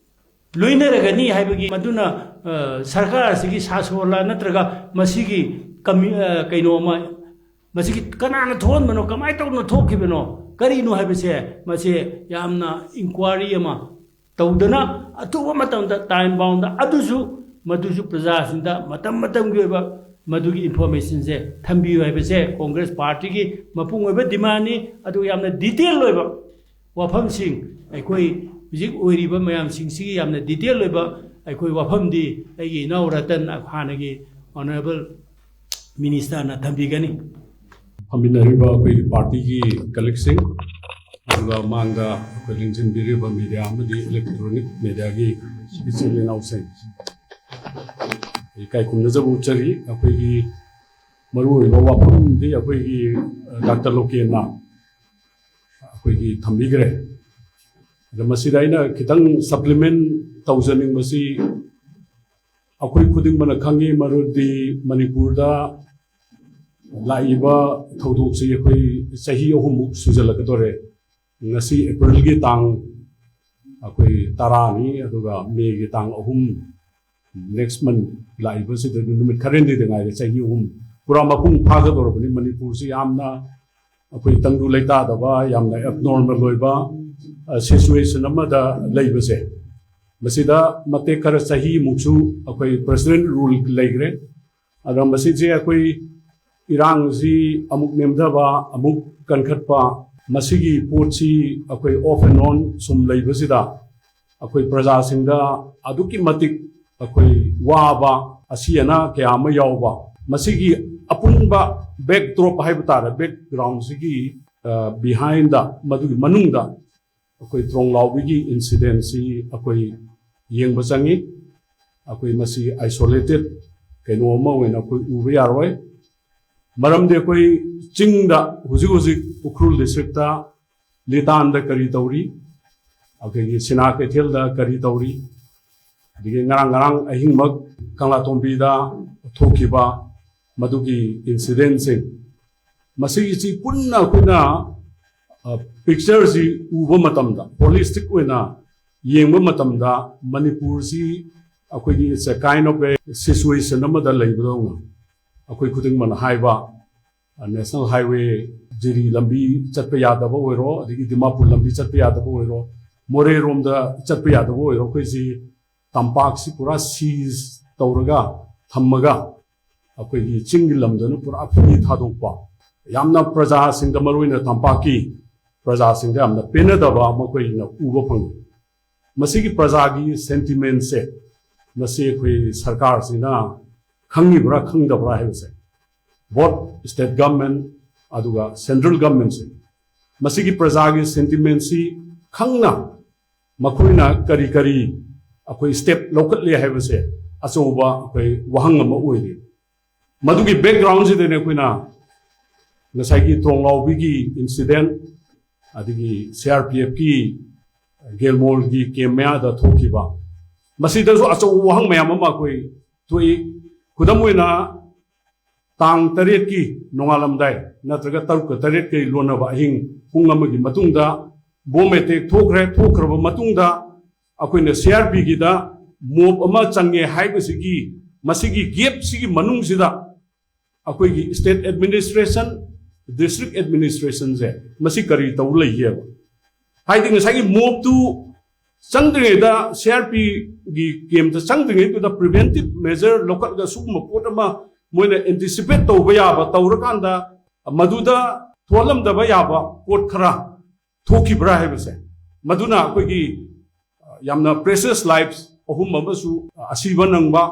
ꯂꯣꯏꯅꯔꯒꯅꯤ ꯍꯥꯏꯕꯒꯤ, ꯃꯗꯨꯅ, ꯑ, ꯁꯔꯀꯥꯔ ꯑꯁꯤꯒꯤ ꯁꯥꯁꯣꯟꯂ ꯅꯠꯇ꯭ꯔꯒ ꯃꯁꯤꯒꯤ ꯀꯃꯤ-, ꯑ, ꯀꯩꯅꯣ ꯑꯃ ꯃꯁꯤꯒꯤ ꯀꯅꯥꯅ ꯊꯣꯛꯍꯟꯕꯅꯣ, ꯀꯃꯥꯏꯅ ꯇꯧꯗꯅ ꯊꯣꯛꯈꯤꯕꯅꯣ, ꯀꯔꯤꯅꯣ ꯍꯥꯏꯕꯁꯦ, ꯃꯁꯤ ꯌꯥꯝꯅ inquiry ꯑꯃ ꯇꯧꯗꯅ, ꯑꯊꯨꯕ ꯃꯇꯝꯗ time bound ꯑꯗꯨꯁꯨ, ꯃꯗꯨꯁꯨ ꯄ꯭ꯔꯖꯥꯁꯤꯡꯗ ꯃꯇꯝ ꯃꯇꯝꯒꯤ ꯑꯣꯏꯕ ꯃꯗꯨꯒꯤ informationꯁꯦ ꯊꯝꯕꯤꯌꯨ ꯍꯥꯏꯕꯁꯦ Congress partyꯒꯤ ꯃꯄꯨꯡ ꯑꯣꯏꯕ demandꯅꯤ꯫ ꯑꯗꯨꯒ ꯌꯥꯝꯅ detail ꯑꯣꯏꯕ ꯋꯥꯐꯝꯁꯤꯡ, ꯑꯩꯈꯣꯏ ꯍꯧꯖꯤꯛ ꯑꯣꯏꯔꯤꯕ ꯃꯌꯥꯝꯁꯤꯡꯁꯤꯒꯤ ꯌꯥꯝꯅ detail ꯑꯣꯏꯕ ꯑꯩꯈꯣꯏ ꯋꯥꯐꯝꯗꯤ ꯑꯩꯒꯤ ꯏꯅꯥꯎ ꯔꯇꯟ, ꯍꯥꯟꯅꯒꯤ honourable ministerꯅ ꯊꯝꯕꯤꯒꯅꯤ꯫ ꯐꯝꯃꯤꯟꯅꯔꯤꯕ ꯑꯩꯈꯣꯏꯒꯤ partyꯒꯤ colleagueꯁꯤꯡ, ꯑꯗꯨꯒ ꯃꯥꯡꯗ ꯑꯩꯈꯣꯏ ꯂꯦꯡꯁꯤꯟꯕꯤꯔꯤꯕ media ꯑꯃꯗꯤ electronic mediaꯒꯤ ꯏꯆꯤꯜ ꯏꯅꯥꯎꯁꯤꯡ, ꯏꯀꯥꯏ ꯈꯨꯝꯅꯖꯕ ꯎꯠꯆꯔꯤ꯫ ꯑꯩꯈꯣꯏꯒꯤ ꯃꯔꯨꯑꯣꯏꯕ ꯋꯥꯐꯝꯗꯤ ꯑꯩꯈꯣꯏꯒꯤ, ꯑ, ꯗꯥꯛꯇꯔ ꯂꯣꯀꯦꯟꯅ ꯑꯩꯈꯣꯏꯒꯤ ꯊꯝꯕꯤꯈ꯭ꯔꯦ꯫ ꯑꯗ ꯃꯁꯤꯗ ꯑꯩꯅ ꯈꯤꯇꯪ supplement ꯇꯧꯖꯅꯤꯡꯕꯁꯤ, ꯑꯩꯈꯣꯏ ꯈꯨꯗꯤꯡꯃꯛꯅ ꯈꯪꯉꯤ, ꯃꯔꯨꯗꯤ ꯃꯅꯤꯄꯨꯔꯗ ꯂꯥꯛꯏꯕ ꯊꯧꯗꯣꯛꯁꯤ ꯑꯩꯈꯣꯏ ꯆꯍꯤ ꯑꯍꯨꯝꯃꯨꯛ ꯁꯨꯖꯜꯂꯛꯀꯗꯣꯔꯦ꯫ ꯉꯁꯤ Aprilꯒꯤ ꯇꯥꯡ ꯑꯩꯈꯣꯏ ꯇꯔꯥꯅꯤ, ꯑꯗꯨꯒ Mayꯒꯤ ꯇꯥꯡ ꯑꯍꯨꯝ, next month ꯂꯥꯛꯏꯕꯁꯤꯗ ꯅꯨꯃꯤꯠ ꯈꯔꯅꯤꯗ ꯉꯥꯏꯔꯦ, ꯆꯍꯤ ꯑꯍꯨꯝ ꯄꯨꯔꯥ ꯃꯄꯨꯡ ꯐꯥꯒꯗꯧꯔꯕꯅꯤ꯫ ꯃꯅꯤꯄꯨꯔꯁꯤ ꯌꯥꯝꯅ ꯑꯩꯈꯣꯏ ꯇꯪꯗꯨ ꯂꯩꯇꯥꯗꯕ, ꯌꯥꯝꯅ abnormal ꯑꯣꯏꯕ, ꯑ, situation ꯑꯃꯗ ꯂꯩꯕꯁꯦ, ꯃꯁꯤꯗ ꯃꯇꯦꯛ ꯈꯔ ꯆꯍꯤꯃꯨꯛꯁꯨ ꯑꯩꯈꯣꯏ president rule ꯂꯩꯈ꯭ꯔꯦ꯫ ꯑꯗ ꯃꯁꯤꯁꯦ ꯑꯩꯈꯣꯏ ꯏꯔꯥꯡꯁꯤ ꯑꯃꯨꯛ ꯅꯦꯝꯊꯕ, ꯑꯃꯨꯛ ꯀꯟꯈꯠꯄ, ꯃꯁꯤꯒꯤ ꯄꯣꯠꯁꯤ ꯑꯩꯈꯣꯏ off and on ꯁꯨꯝ ꯂꯩꯕꯁꯤꯗ ꯑꯩꯈꯣꯏ ꯄ꯭ꯔꯖꯥꯁꯤꯡꯗ ꯑꯗꯨꯛꯀꯤ ꯃꯇꯤꯛ ꯑꯩꯈꯣꯏ ꯋꯥꯕ, ꯑꯁꯤ ꯑꯅꯥ ꯀꯌꯥ ꯑꯃ ꯌꯥꯎꯕ, ꯃꯁꯤꯒꯤ ꯑꯄꯨꯟꯕ backdrop ꯍꯥꯏꯕ ꯇꯥꯔꯦ, backgroundꯁꯤꯒꯤ, ꯑ, behindꯗ, ꯃꯗꯨꯒꯤ ꯃꯅꯨꯡꯗ ꯑꯩꯈꯣꯏ ꯇ꯭ꯔꯣꯡꯂꯥꯎꯕꯤꯒꯤ incidentꯁꯤ ꯑꯩꯈꯣꯏ ꯌꯦꯡꯕ ꯆꯪꯉꯤ꯫ ꯑꯩꯈꯣꯏ ꯃꯁꯤ isolated ꯀꯩꯅꯣ ꯑꯃ ꯑꯣꯏꯅ ꯑꯩꯈꯣꯏ ꯎꯕ ꯌꯥꯔꯣꯏ꯫ ꯃꯔꯝꯗꯤ ꯑꯩꯈꯣꯏ ꯆꯤꯡꯗ ꯍꯧꯖꯤꯛ ꯍꯧꯖꯤꯛ ꯎꯈ꯭ꯔꯨꯜ districtꯇ ꯂꯤꯇꯥꯟꯗ ꯀꯔꯤ ꯇꯧꯔꯤ, ꯑꯩꯈꯣꯏꯒꯤ ꯁꯤꯅꯥ ꯀꯩꯊꯦꯜꯗ ꯀꯔꯤ ꯇꯧꯔꯤ, ꯑꯗꯒꯤ ꯉꯔꯥꯡ ꯉꯔꯥꯡ ꯑꯍꯤꯡꯃꯛ ꯀꯪꯂꯥꯇꯣꯡꯕꯤꯗ ꯊꯣꯛꯈꯤꯕ ꯃꯗꯨꯒꯤ incidentꯁꯤꯡ, ꯃꯁꯤꯒꯤꯁꯤ ꯄꯨꯟꯅ ꯑꯩꯈꯣꯏꯅ, ꯑ, pictureꯁꯤ ꯎꯕ ꯃꯇꯝꯗ, holistic ꯑꯣꯏꯅ ꯌꯦꯡꯕ ꯃꯇꯝꯗ, ꯃꯅꯤꯄꯨꯔꯁꯤ ꯑꯩꯈꯣꯏꯒꯤ it's a kind of a situation ꯑꯃꯗ ꯂꯩꯕꯗꯧꯅ ꯑꯩꯈꯣꯏ ꯈꯨꯗꯤꯡꯃꯛꯅ ꯍꯥꯏꯕ, ꯅꯦꯁꯅꯦꯜ ꯍꯥꯏꯋꯦ, ꯖꯤꯔꯤ ꯂꯝꯕꯤ ꯆꯠꯄ ꯌꯥꯗꯕ ꯑꯣꯏꯔꯣ, ꯑꯗꯒꯤ ꯗꯤꯃꯥꯄꯨꯔ ꯂꯝꯕꯤ ꯆꯠꯄ ꯌꯥꯗꯕ ꯑꯣꯏꯔꯣ, ꯃꯣꯔꯦꯔꯣꯝꯗ ꯆꯠꯄ ꯌꯥꯗꯕ ꯑꯣꯏꯔꯣ, ꯑꯩꯈꯣꯏꯁꯤ ꯇꯝꯄꯥꯛꯁꯤ ꯄꯨꯔꯥ ꯁꯤꯖ ꯇꯧꯔꯒ ꯊꯝꯃꯒ, ꯑꯩꯈꯣꯏꯒꯤ ꯆꯤꯡꯒꯤ ꯂꯝꯗꯅ ꯄꯨꯔꯥ ꯐ꯭ꯔꯤ ꯊꯥꯗꯣꯛꯄ, ꯌꯥꯝꯅ ꯄ꯭ꯔꯖꯥꯁꯤꯡꯗ, ꯃꯔꯨꯑꯣꯏꯅ ꯇꯝꯄꯥꯛꯀꯤ ꯄ꯭ꯔꯖꯥꯁꯤꯡꯗ ꯌꯥꯝꯅ ꯄꯦꯟꯅꯗꯕ ꯑꯃ ꯑꯩꯈꯣꯏꯅ ꯎꯕ ꯐꯪꯉꯤ꯫ ꯃꯁꯤꯒꯤ ꯄ꯭ꯔꯖꯥꯒꯤ ꯁꯦꯟꯇꯤꯃꯦꯟꯁꯦ, ꯃꯁꯤ ꯑꯩꯈꯣꯏ ꯁꯔꯀꯥꯔꯁꯤꯅ ꯈꯪꯉꯤꯕ꯭ꯔꯥ ꯈꯪꯗꯕ꯭ꯔꯥ ꯍꯥꯏꯕꯁꯦ, ꯕꯣꯠ ꯁ꯭ꯇꯦꯠ ꯒꯚꯔꯟꯃꯦꯟ ꯑꯗꯨꯒ ꯁꯦꯟꯇ꯭ꯔꯦꯜ ꯒꯚꯔꯟꯃꯦꯟꯁꯦ, ꯃꯁꯤꯒꯤ ꯄ꯭ꯔꯖꯥꯒꯤ ꯁꯦꯟꯇꯤꯃꯦꯟꯁꯤ ꯈꯪꯅ ꯃꯈꯣꯏꯅ ꯀꯔꯤ ꯀꯔꯤ ꯑꯩꯈꯣꯏ ꯁ꯭ꯇꯦꯞ ꯂꯧꯈꯠꯂꯤ ꯍꯥꯏꯕꯁꯦ ꯑꯆꯧꯕ ꯑꯩꯈꯣꯏ ꯋꯥꯍꯪ ꯑꯃ ꯑꯣꯏꯔꯤ꯫ ꯃꯗꯨꯒꯤ ꯕꯦꯛꯒ꯭ꯔꯥꯎꯟꯁꯤꯗꯅꯦ ꯑꯩꯈꯣꯏꯅ ꯉꯁꯥꯏꯒꯤ ꯊꯣꯡꯂꯥꯎꯕꯤꯒꯤ ꯏꯟꯁꯤꯗꯦꯟ, ꯑꯗꯒꯤ ꯁꯤ ꯑꯥꯔ ꯄꯤ ꯑꯦꯐꯀꯤ ꯒꯦꯜꯃꯣꯜꯒꯤ ꯀꯦꯝ ꯃꯌꯥꯗ ꯊꯣꯛꯈꯤꯕ, ꯃꯁꯤꯗꯁꯨ ꯑꯆꯧꯕ ꯋꯥꯍꯪ ꯃꯌꯥꯝ ꯑꯃ ꯑꯩꯈꯣꯏ ꯊꯣꯛꯏ꯫ ꯈꯨꯗꯝ ꯑꯣꯏꯅ, ꯇꯥꯡ ꯇꯔꯦꯠꯀꯤ ꯅꯣꯡꯉꯥꯜꯂꯝꯗꯥꯏ, ꯅꯠꯇ꯭ꯔꯒ ꯇꯔꯨꯛꯀ ꯇꯔꯦꯠꯀꯤ ꯂꯣꯟꯅꯕ ꯑꯍꯤꯡ ꯄꯨꯡ ꯑꯃꯒꯤ ꯃꯇꯨꯡꯗ ꯕꯣꯝ ꯑꯦꯇꯦꯛ ꯊꯣꯛꯈ꯭ꯔꯦ꯫ ꯊꯣꯛꯈ꯭ꯔꯕ ꯃꯇꯨꯡꯗ ꯑꯩꯈꯣꯏꯅ ꯁꯤ ꯑꯥꯔ ꯄꯤꯒꯤꯗ ꯃꯣꯞ ꯑꯃ ꯆꯪꯉꯦ ꯍꯥꯏꯕꯁꯤꯒꯤ, ꯃꯁꯤꯒꯤ ꯒꯦꯞꯁꯤꯒꯤ ꯃꯅꯨꯡꯁꯤꯗ ꯑꯩꯈꯣꯏꯒꯤ ꯁ꯭ꯇꯦꯠ ꯑꯦꯗꯃꯤꯅꯤꯁꯇ꯭ꯔꯦꯁꯟ, ꯗꯤꯁꯇ꯭ꯔꯤꯛ ꯑꯦꯗꯃꯤꯅꯤꯁꯇ꯭ꯔꯦꯁꯟꯁꯦ ꯃꯁꯤ ꯀꯔꯤ ꯇꯧ ꯂꯩꯒꯦꯕ? ꯍꯥꯏꯗꯤ ꯉꯁꯥꯏꯒꯤ ꯃꯣꯞꯇꯨ ꯆꯪꯗ꯭ꯔꯤꯉꯩꯗ, ꯁꯤ ꯑꯥꯔ ꯄꯤꯒꯤ ꯀꯦꯝꯇ ꯆꯪꯗ꯭ꯔꯤꯉꯩꯗꯨꯗ ꯄ꯭ꯔꯤꯚꯦꯟꯇꯤꯞ ꯃꯦꯖꯔ ꯂꯧꯈꯠꯂꯒ ꯁꯤꯒꯨꯝꯕ ꯄꯣꯠ ꯑꯃ ꯃꯣꯏꯅ ꯑꯦꯟꯇꯤꯁꯤꯄꯦꯠ ꯇꯧꯕ ꯌꯥꯕ ꯇꯧꯔꯀꯥꯟꯗ ꯃꯗꯨꯗ ꯊꯣꯛꯍꯜꯂꯝꯗꯕ ꯌꯥꯕ ꯄꯣꯠ ꯈꯔ ꯊꯣꯛꯈꯤꯕ꯭ꯔꯥ ꯍꯥꯏꯕꯁꯦ, ꯃꯗꯨꯅ ꯑꯩꯈꯣꯏꯒꯤ ꯌꯥꯝꯅ ꯄ꯭ꯔꯦꯁꯤꯌꯁ ꯂꯥꯏꯐ ꯑꯍꯨꯝ ꯑꯃꯁꯨ ꯑꯁꯤꯕ ꯅꯪꯕ,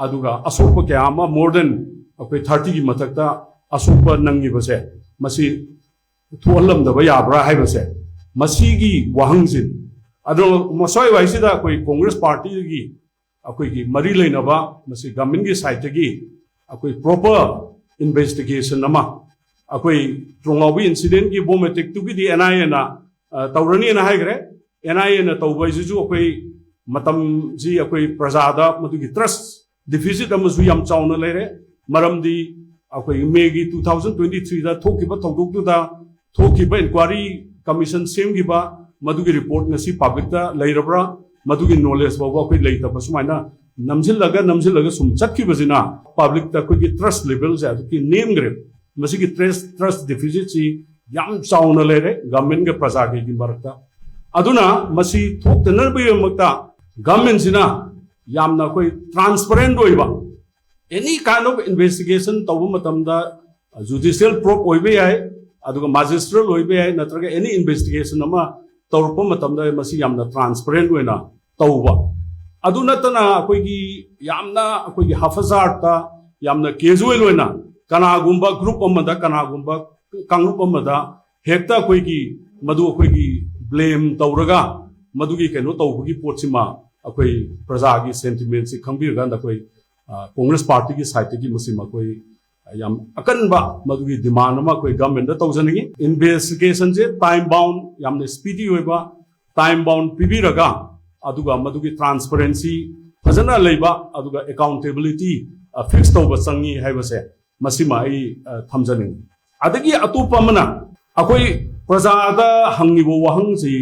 ꯑꯗꯨꯒ ꯑꯁꯣꯛꯄ ꯀꯌꯥ ꯑꯃ, ꯃꯣꯔ ꯗꯦꯟ ꯑꯩꯈꯣꯏ ꯊꯥꯔꯇꯤꯒꯤ ꯃꯊꯛꯇ ꯑꯁꯣꯛꯄ ꯅꯪꯉꯤꯕꯁꯦ, ꯃꯁꯤ ꯊꯣꯛꯍꯜꯂꯝꯗꯕ ꯌꯥꯕ꯭ꯔꯥ ꯍꯥꯏꯕꯁꯦ, ꯃꯁꯤꯒꯤ ꯋꯥꯍꯪꯁꯤꯅꯤ꯫ ꯑꯗꯣ ꯃꯁ꯭ꯋꯥꯏ ꯋꯥꯏꯁꯤꯗ ꯑꯩꯈꯣꯏ ꯀꯣꯡꯒ꯭ꯔꯦꯁ ꯄꯥꯔꯇꯤꯒꯤ ꯑꯩꯈꯣꯏꯒꯤ ꯃꯔꯤ ꯂꯩꯅꯕ, ꯃꯁꯤ ꯒꯚꯔꯟꯃꯦꯟꯠꯀꯤ ꯁꯥꯏꯠꯇꯒꯤ ꯑꯩꯈꯣꯏ ꯄ꯭ꯔꯣꯄꯔ ꯏꯟꯚꯦꯁꯇꯤꯒꯦꯁꯟ ꯑꯃ, ꯑꯩꯈꯣꯏ ꯊꯣꯡꯂꯥꯎꯕꯤ ꯏꯟꯁꯤꯗꯦꯟꯠꯀꯤ ꯕꯣꯝ ꯑꯦꯇꯦꯛꯇꯨꯒꯤꯗꯤ ꯑꯦꯟ ꯑꯥꯏ ꯑꯦꯅ ꯇꯧꯔꯅꯤꯅ ꯍꯥꯏꯈ꯭ꯔꯦ꯫ ꯑꯦꯟ ꯑꯥꯏ ꯑꯦꯅ ꯇꯧꯕ ꯍꯥꯏꯁꯤꯁꯨ ꯑꯩꯈꯣꯏ ꯃꯇꯝꯁꯤ ꯑꯩꯈꯣꯏ ꯄ꯭ꯔꯖꯥꯗ ꯃꯗꯨꯒꯤ ꯇ꯭ꯔꯁ ꯗꯤꯐꯤꯁꯤꯠ ꯑꯃꯁꯨ ꯌꯥꯝ ꯆꯥꯎꯅ ꯂꯩꯔꯦ꯫ ꯃꯔꯝꯗꯤ ꯑꯩꯈꯣꯏ ꯃꯦꯒꯤ ꯇꯨ ꯊꯥꯎꯖꯟ ꯇ꯭ꯋꯦꯟꯇꯤ ꯊ꯭ꯔꯤꯗ ꯊꯣꯛꯈꯤꯕ ꯊꯧꯗꯣꯛꯇꯨꯗ ꯊꯣꯛꯈꯤꯕ ꯏꯟꯀ꯭ꯋꯥꯏꯔꯤ ꯀꯃꯤꯁꯟ ꯁꯦꯝꯈꯤꯕ, ꯃꯗꯨꯒꯤ ꯔꯤꯄꯣꯔꯠ ꯉꯁꯤ ꯄꯕ꯭ꯂꯤꯛꯇ ꯂꯩꯔꯕ꯭ꯔꯥ? ꯃꯗꯨꯒꯤ ꯅꯣꯂꯦꯖ ꯐꯥꯎꯕ ꯑꯩꯈꯣꯏ ꯂꯩꯇꯕ, ꯁꯨꯃꯥꯏꯅ ꯅꯝꯁꯤꯜꯂꯒ ꯅꯝꯁꯤꯜꯂꯒ ꯁꯨꯝ ꯆꯠꯈꯤꯕꯁꯤꯅ ꯄꯕ꯭ꯂꯤꯛꯇ ꯑꯩꯈꯣꯏꯒꯤ ꯇ꯭ꯔꯁ ꯂꯦꯚꯦꯜꯁꯦ ꯑꯗꯨꯛꯀꯤ ꯅꯦꯝꯈ꯭ꯔꯦ꯫ ꯃꯁꯤꯒꯤ ꯇ꯭ꯔꯁ ꯇ꯭ꯔꯁ ꯗꯤꯐꯤꯁꯤꯠꯁꯤ ꯌꯥꯝ ꯆꯥꯎꯅ ꯂꯩꯔꯦ ꯒꯚꯔꯟꯃꯦꯟꯒ ꯄ꯭ꯔꯖꯥꯒꯒꯤ ꯃꯔꯛꯇ꯫ ꯑꯗꯨꯅ ꯃꯁꯤ ꯊꯣꯛꯇꯅꯕꯒꯤꯗꯃꯛꯇ ꯒꯚꯔꯟꯃꯦꯟꯁꯤꯅ ꯌꯥꯝꯅ ꯑꯩꯈꯣꯏ ꯇ꯭ꯔꯥꯟꯁꯄꯔꯦꯟ ꯑꯣꯏꯕ, any kind of investigation ꯇꯧꯕ ꯃꯇꯝꯗ ꯖꯨꯗꯤꯁꯤꯌꯦꯜ ꯄ꯭ꯔꯣꯕ ꯑꯣꯏꯕ ꯌꯥꯏ, ꯑꯗꯨꯒ ꯃꯥꯖꯤꯁꯇ꯭ꯔꯦꯠ ꯑꯣꯏꯕ ꯌꯥꯏ, ꯅꯠꯇ꯭ꯔꯒ ꯑꯦꯅꯤ ꯏꯟꯚꯦꯁꯇꯤꯒꯦꯁꯟ ꯑꯃ ꯇꯧꯔꯛꯄ ꯃꯇꯝꯗ ꯃꯁꯤ ꯌꯥꯝꯅ ꯇ꯭ꯔꯥꯟꯁꯄꯔꯦꯟ ꯑꯣꯏꯅ ꯇꯧꯕ꯫ ꯑꯗꯨ ꯅꯠꯇꯅ ꯑꯩꯈꯣꯏꯒꯤ ꯌꯥꯝꯅ ꯑꯩꯈꯣꯏꯒꯤ ꯍꯥꯐꯖꯥꯔꯠꯇ ꯌꯥꯝꯅ ꯀꯦꯖꯨꯋꯦꯜ ꯑꯣꯏꯅ ꯀꯅꯥꯒꯨꯝꯕ ꯒ꯭ꯔꯨꯞ ꯑꯃꯗ, ꯀꯅꯥꯒꯨꯝꯕ ꯀꯥꯡꯂꯨꯞ ꯑꯃꯗ ꯍꯦꯛꯇ ꯑꯩꯈꯣꯏꯒꯤ ꯃꯗꯨ ꯑꯩꯈꯣꯏꯒꯤ ꯕ꯭ꯂꯦꯝ ꯇꯧꯔꯒ ꯃꯗꯨꯒꯤ ꯀꯩꯅꯣ ꯇꯧꯕꯒꯤ ꯄꯣꯠꯁꯤꯃ ꯑꯩꯈꯣꯏ ꯄ꯭ꯔꯖꯥꯒꯤ ꯁꯦꯟꯇꯤꯃꯦꯟꯁꯤ ꯈꯪꯕꯤꯔꯀꯥꯟꯗ ꯑꯩꯈꯣꯏ, ꯑ, ꯀꯣꯡꯒ꯭ꯔꯦꯁ ꯄꯥꯔꯇꯤꯒꯤ ꯁꯥꯏꯠꯇꯒꯤ ꯃꯁꯤꯃ ꯑꯩꯈꯣꯏ ꯌꯥꯝ ꯑꯀꯟꯕ ꯃꯗꯨꯒꯤ ꯗꯤꯃꯥꯟ ꯑꯃ ꯑꯩꯈꯣꯏ ꯒꯚꯔꯟꯃꯦꯟꯗ ꯇꯧꯖꯅꯤꯡꯉꯤ꯫ ꯏꯟꯚꯦꯁꯇꯤꯒꯦꯁꯟꯁꯦ ꯇꯥꯏꯝ ꯕꯥꯎꯟ, ꯌꯥꯝꯅ ꯁ꯭ꯄꯤꯗꯤ ꯑꯣꯏꯕ ꯇꯥꯏꯝ ꯕꯥꯎꯟ ꯄꯤꯕꯤꯔꯒ, ꯑꯗꯨꯒ ꯃꯗꯨꯒꯤ ꯇ꯭ꯔꯥꯟꯁꯄꯔꯦꯟꯁꯤ ꯐꯖꯅ ꯂꯩꯕ, ꯑꯗꯨꯒ ꯑꯦꯀꯥꯎꯟꯇꯦꯕꯤꯂꯤꯇꯤ, ꯑ, ꯐꯤꯛꯁ ꯇꯧꯕ ꯆꯪꯉꯤ ꯍꯥꯏꯕꯁꯦ ꯃꯁꯤꯃ ꯑꯩ, ꯑ, ꯊꯝꯖꯅꯤꯡꯉꯤ꯫ ꯑꯗꯒꯤ ꯑꯇꯣꯞꯄ ꯑꯃꯅ, ꯑꯩꯈꯣꯏ ꯄ꯭ꯔꯖꯥꯗ ꯍꯪꯉꯤꯕ ꯋꯥꯍꯪꯁꯤ,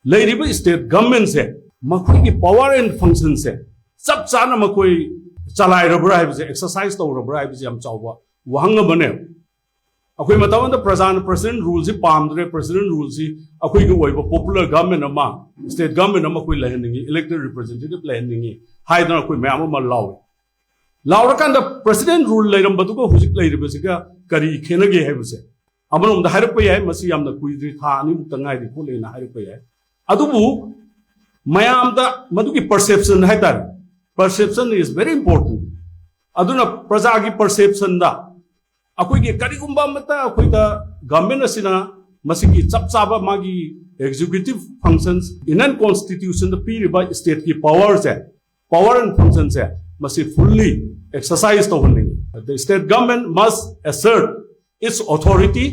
ꯂꯩꯔꯤꯕ ꯁ꯭ꯇꯦꯠ ꯒꯚꯔꯟꯃꯦꯟꯁꯦ ꯃꯈꯣꯏꯒꯤ ꯄꯋꯥꯔ ꯑꯦꯟ ꯐꯪꯁꯟꯁꯦ ꯆꯞ ꯆꯥꯅ ꯃꯈꯣꯏ ꯆꯂꯥꯏꯔꯕ꯭ꯔꯥ ꯍꯥꯏꯕꯁꯦ, ꯑꯦꯛꯁꯔꯁꯥꯏꯁ ꯇꯧꯔꯕ꯭ꯔꯥ ꯍꯥꯏꯕꯁꯦ ꯌꯥꯝ ꯆꯥꯎꯕ ꯋꯥꯍꯪ ꯑꯃꯅꯦ꯫ ꯑꯩꯈꯣꯏ ꯃꯇꯝ ꯑꯃꯗ ꯄ꯭ꯔꯖꯥꯅ ꯄ꯭ꯔꯁꯤꯗꯦꯟ ꯔꯨꯜꯁꯤ ꯄꯥꯝꯗ꯭ꯔꯦ, ꯄ꯭ꯔꯁꯤꯗꯦꯟ ꯔꯨꯜꯁꯤ ꯑꯩꯈꯣꯏꯒꯤ ꯑꯣꯏꯕ ꯄꯣꯄꯨꯂꯔ ꯒꯚꯔꯟꯃꯦꯟ ꯑꯃ, ꯁ꯭ꯇꯦꯠ ꯒꯚꯔꯟꯃꯦꯟ ꯑꯃ ꯑꯩꯈꯣꯏ ꯂꯩꯍꯟꯅꯤꯡꯉꯤ, ꯏꯂꯦꯛꯇꯦꯗ ꯔꯤꯄ꯭ꯔꯖꯦꯟꯇꯦꯇꯤꯚ ꯂꯩꯍꯟꯅꯤꯡꯉꯤ ꯍꯥꯏꯗꯅ ꯑꯩꯈꯣꯏ ꯃꯌꯥꯝ ꯑꯃ ꯂꯥꯎꯏ꯫ ꯂꯥꯎꯔꯀꯥꯟꯗ ꯄ꯭ꯔꯁꯤꯗꯦꯟ ꯔꯨꯜ ꯂꯩꯔꯝꯕꯗꯨꯒ ꯍꯧꯖꯤꯛ ꯂꯩꯔꯤꯕꯁꯤꯒ ꯀꯔꯤ ꯈꯦꯠꯅꯒꯦ ꯍꯥꯏꯕꯁꯦ ꯑꯃꯔꯣꯝꯗ ꯍꯥꯏꯔꯛꯄ ꯌꯥꯏ, ꯃꯁꯤ ꯌꯥꯝꯅ ꯀꯨꯏꯗ꯭ꯔꯤ, ꯊꯥ ꯑꯅꯤꯃꯨꯛꯇ ꯉꯥꯏꯔꯤ ꯈꯣꯠꯂꯦꯅ ꯍꯥꯏꯔꯛꯄ ꯌꯥꯏ꯫ ꯑꯗꯨꯕꯨ ꯃꯌꯥꯝꯗ ꯃꯗꯨꯒꯤ ꯄꯔꯁꯦꯞꯁꯟ ꯍꯥꯏꯇꯥꯔꯦ, perception is very important꯫ ꯑꯗꯨꯅ ꯄ꯭ꯔꯖꯥꯒꯤ ꯄꯔꯁꯦꯞꯁꯟꯗ ꯑꯩꯈꯣꯏꯒꯤ ꯀꯔꯤꯒꯨꯝꯕ ꯑꯃꯠꯇ ꯑꯩꯈꯣꯏꯗ ꯒꯚꯔꯟꯃꯦꯟ ꯑꯁꯤꯅ ꯃꯁꯤꯒꯤ ꯆꯞ ꯆꯥꯕ ꯃꯥꯒꯤ ꯑꯦꯛꯖꯤꯀ꯭ꯌꯨꯇꯤꯚ ꯐꯪꯁꯟꯁ, ꯏꯟꯗꯤꯌꯟ ꯀꯣꯟꯁꯇꯤꯇ꯭ꯌꯨꯁꯟꯗ ꯄꯤꯔꯤꯕ ꯁ꯭ꯇꯦꯠꯀꯤ ꯄꯋꯥꯔꯁꯦ, ꯄꯋꯥꯔ ꯑꯦꯟ ꯐꯪꯁꯟꯁꯦ ꯃꯁꯤ ꯐꯨꯜꯂꯤ ꯑꯦꯛꯁꯔꯁꯥꯏꯁ ꯇꯧꯍꯟꯅꯤꯡꯉꯤ꯫ The state government must assert its authority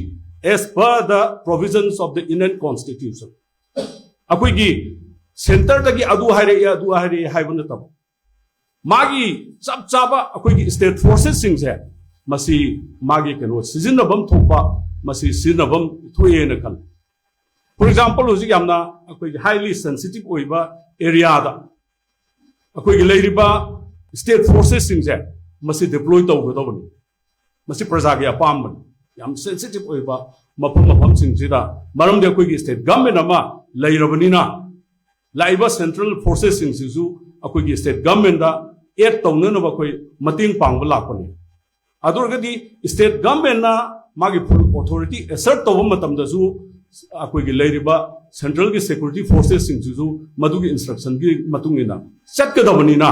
as per the provisions of the Indian Constitution꯫ ꯑꯩꯈꯣꯏꯒꯤ ꯁꯦꯟꯇꯔꯗꯒꯤ ꯑꯗꯨ ꯍꯥꯏꯔꯛꯑꯦ, ꯑꯗꯨ ꯍꯥꯏꯔꯛꯑꯦ ꯍꯥꯏꯕ ꯅꯠꯇꯕ, ꯃꯥꯒꯤ ꯆꯞ ꯆꯥꯕ ꯑꯩꯈꯣꯏꯒꯤ ꯁ꯭ꯇꯦꯠ ꯐꯣꯔꯁꯦꯁꯁꯤꯡꯁꯦ ꯃꯁꯤ ꯃꯥꯒꯤ ꯀꯩꯅꯣ ꯁꯤꯖꯤꯟꯅꯐꯝ ꯊꯣꯛꯄ, ꯃꯁꯤ ꯁꯤꯖꯤꯟꯅꯐꯝ ꯊꯣꯛꯑꯦꯅ ꯈꯜꯂꯤ꯫ ꯐꯣꯔ ꯑꯦꯛꯖꯥꯝꯄꯜ, ꯍꯧꯖꯤꯛ ꯌꯥꯝꯅ ꯑꯩꯈꯣꯏꯒꯤ ꯍꯥꯏꯂꯤ ꯁꯦꯟꯁꯤꯇꯤꯚ ꯑꯣꯏꯕ ꯑꯦꯔꯤꯌꯥꯗ ꯑꯩꯈꯣꯏꯒꯤ ꯂꯩꯔꯤꯕ ꯁ꯭ꯇꯦꯠ ꯐꯣꯔꯁꯦꯁꯁꯤꯡꯁꯦ ꯃꯁꯤ ꯗꯤꯄ꯭ꯂꯣꯏ ꯇꯧꯒꯗꯕꯅꯤ꯫ ꯃꯁꯤ ꯄ꯭ꯔꯖꯥꯒꯤ ꯑꯄꯥꯝꯕꯅꯤ꯫ ꯌꯥꯝ ꯁꯦꯟꯁꯤꯇꯤꯚ ꯑꯣꯏꯕ ꯃꯐꯝ ꯃꯐꯝꯁꯤꯡꯁꯤꯗ, ꯃꯔꯝꯗꯤ ꯑꯩꯈꯣꯏꯒꯤ ꯁ꯭ꯇꯦꯠ ꯒꯚꯔꯟꯃꯦꯟꯠ ꯑꯃ ꯂꯩꯔꯕꯅꯤꯅ, ꯂꯥꯛꯏꯕ ꯁꯦꯟꯇ꯭ꯔꯦꯜ ꯐꯣꯔꯁꯦꯁꯁꯤꯡꯁꯤꯁꯨ ꯑꯩꯈꯣꯏꯒꯤ ꯁ꯭ꯇꯦꯠ ꯒꯚꯔꯟꯃꯦꯟꯠꯇ ꯑꯦꯗ ꯇꯧꯅꯅꯕ ꯑꯩꯈꯣꯏ ꯃꯇꯦꯡ ꯄꯥꯡꯕ ꯂꯥꯛꯄꯅꯤ꯫ ꯑꯗꯨ ꯑꯣꯏꯔꯒꯗꯤ ꯁ꯭ꯇꯦꯠ ꯒꯚꯔꯟꯃꯦꯟꯠꯅ ꯃꯥꯒꯤ ꯐꯨꯜ ꯑꯣꯊꯣꯔꯤꯇꯤ ꯑꯦꯁꯔꯠ ꯇꯧꯕ ꯃꯇꯝꯗꯁꯨ ꯑꯩꯈꯣꯏꯒꯤ ꯂꯩꯔꯤꯕ ꯁꯦꯟꯇ꯭ꯔꯦꯜꯒꯤ ꯁꯦꯀ꯭ꯌꯨꯔꯤꯇꯤ ꯐꯣꯔꯁꯦꯁꯁꯤꯡꯁꯤꯁꯨ ꯃꯗꯨꯒꯤ ꯏꯟꯁꯇ꯭ꯔꯛꯁꯟꯒꯤ ꯃꯇꯨꯡ ꯏꯟꯅ ꯆꯠꯀꯗꯕꯅꯤꯅ,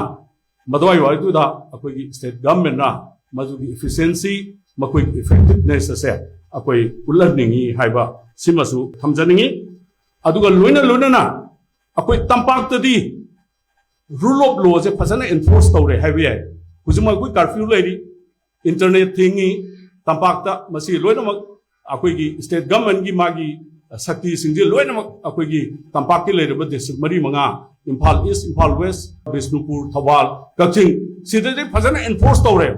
ꯃꯗꯨꯋꯥꯏꯋꯥꯏꯗꯨꯗ ꯑꯩꯈꯣꯏꯒꯤ ꯁ꯭ꯇꯦꯠ ꯒꯚꯔꯟꯃꯦꯟꯠꯅ ꯃꯗꯨꯒꯤ ꯏꯐꯤꯁꯤꯌꯦꯟꯁꯤ, ꯃꯈꯣꯏꯒꯤ ꯏꯐꯦꯛꯇꯤꯚꯅꯦꯁ ꯑꯁꯦ ꯑꯩꯈꯣꯏ ꯎꯠꯍꯟꯅꯤꯡꯉꯤ ꯍꯥꯏꯕ ꯁꯤꯃꯁꯨ ꯊꯝꯖꯅꯤꯡꯉꯤ꯫ ꯑꯗꯨꯒ ꯂꯣꯏꯅ ꯂꯣꯏꯅꯅ ꯑꯩꯈꯣꯏ ꯇꯝꯄꯥꯛꯇꯗꯤ ꯔꯨꯜ ꯑꯣꯐ ꯂꯣꯁꯦ ꯐꯖꯅ ꯑꯦꯟꯐꯣꯔꯁ ꯇꯧꯔꯦ ꯍꯥꯏꯕ ꯌꯥꯏ꯫ ꯍꯧꯖꯤꯛꯃꯛ ꯑꯩꯈꯣꯏ ꯀꯔꯐ꯭ꯌꯨ ꯂꯩꯔꯤ, ꯏꯟꯇꯔꯅꯦꯠ ꯊꯤꯡꯉꯤ, ꯇꯝꯄꯥꯛꯇ ꯃꯁꯤ ꯂꯣꯏꯅꯃꯛ ꯑꯩꯈꯣꯏꯒꯤ ꯁ꯭ꯇꯦꯠ ꯒꯚꯔꯟꯃꯦꯟꯠꯀꯤ ꯃꯥꯒꯤ ꯁꯛꯇꯤꯁꯤꯡꯁꯦ ꯂꯣꯏꯅꯃꯛ ꯑꯩꯈꯣꯏꯒꯤ ꯇꯝꯄꯥꯛꯀꯤ ꯂꯩꯔꯤꯕ ꯗꯤꯁꯇ꯭ꯔꯤꯛ ꯃꯔꯤ ꯃꯉꯥ, ꯏꯝꯐꯥꯜ ꯏꯁ, ꯏꯝꯐꯥꯜ ꯋꯦꯁ, ꯕꯤꯁꯅꯨꯄꯨꯔ, ꯊꯧꯕꯥꯜ, ꯀꯛꯆꯤꯡ, ꯁꯤꯗꯗꯤ ꯐꯖꯅ ꯑꯦꯟꯐꯣꯔꯁ ꯇꯧꯔꯦ꯫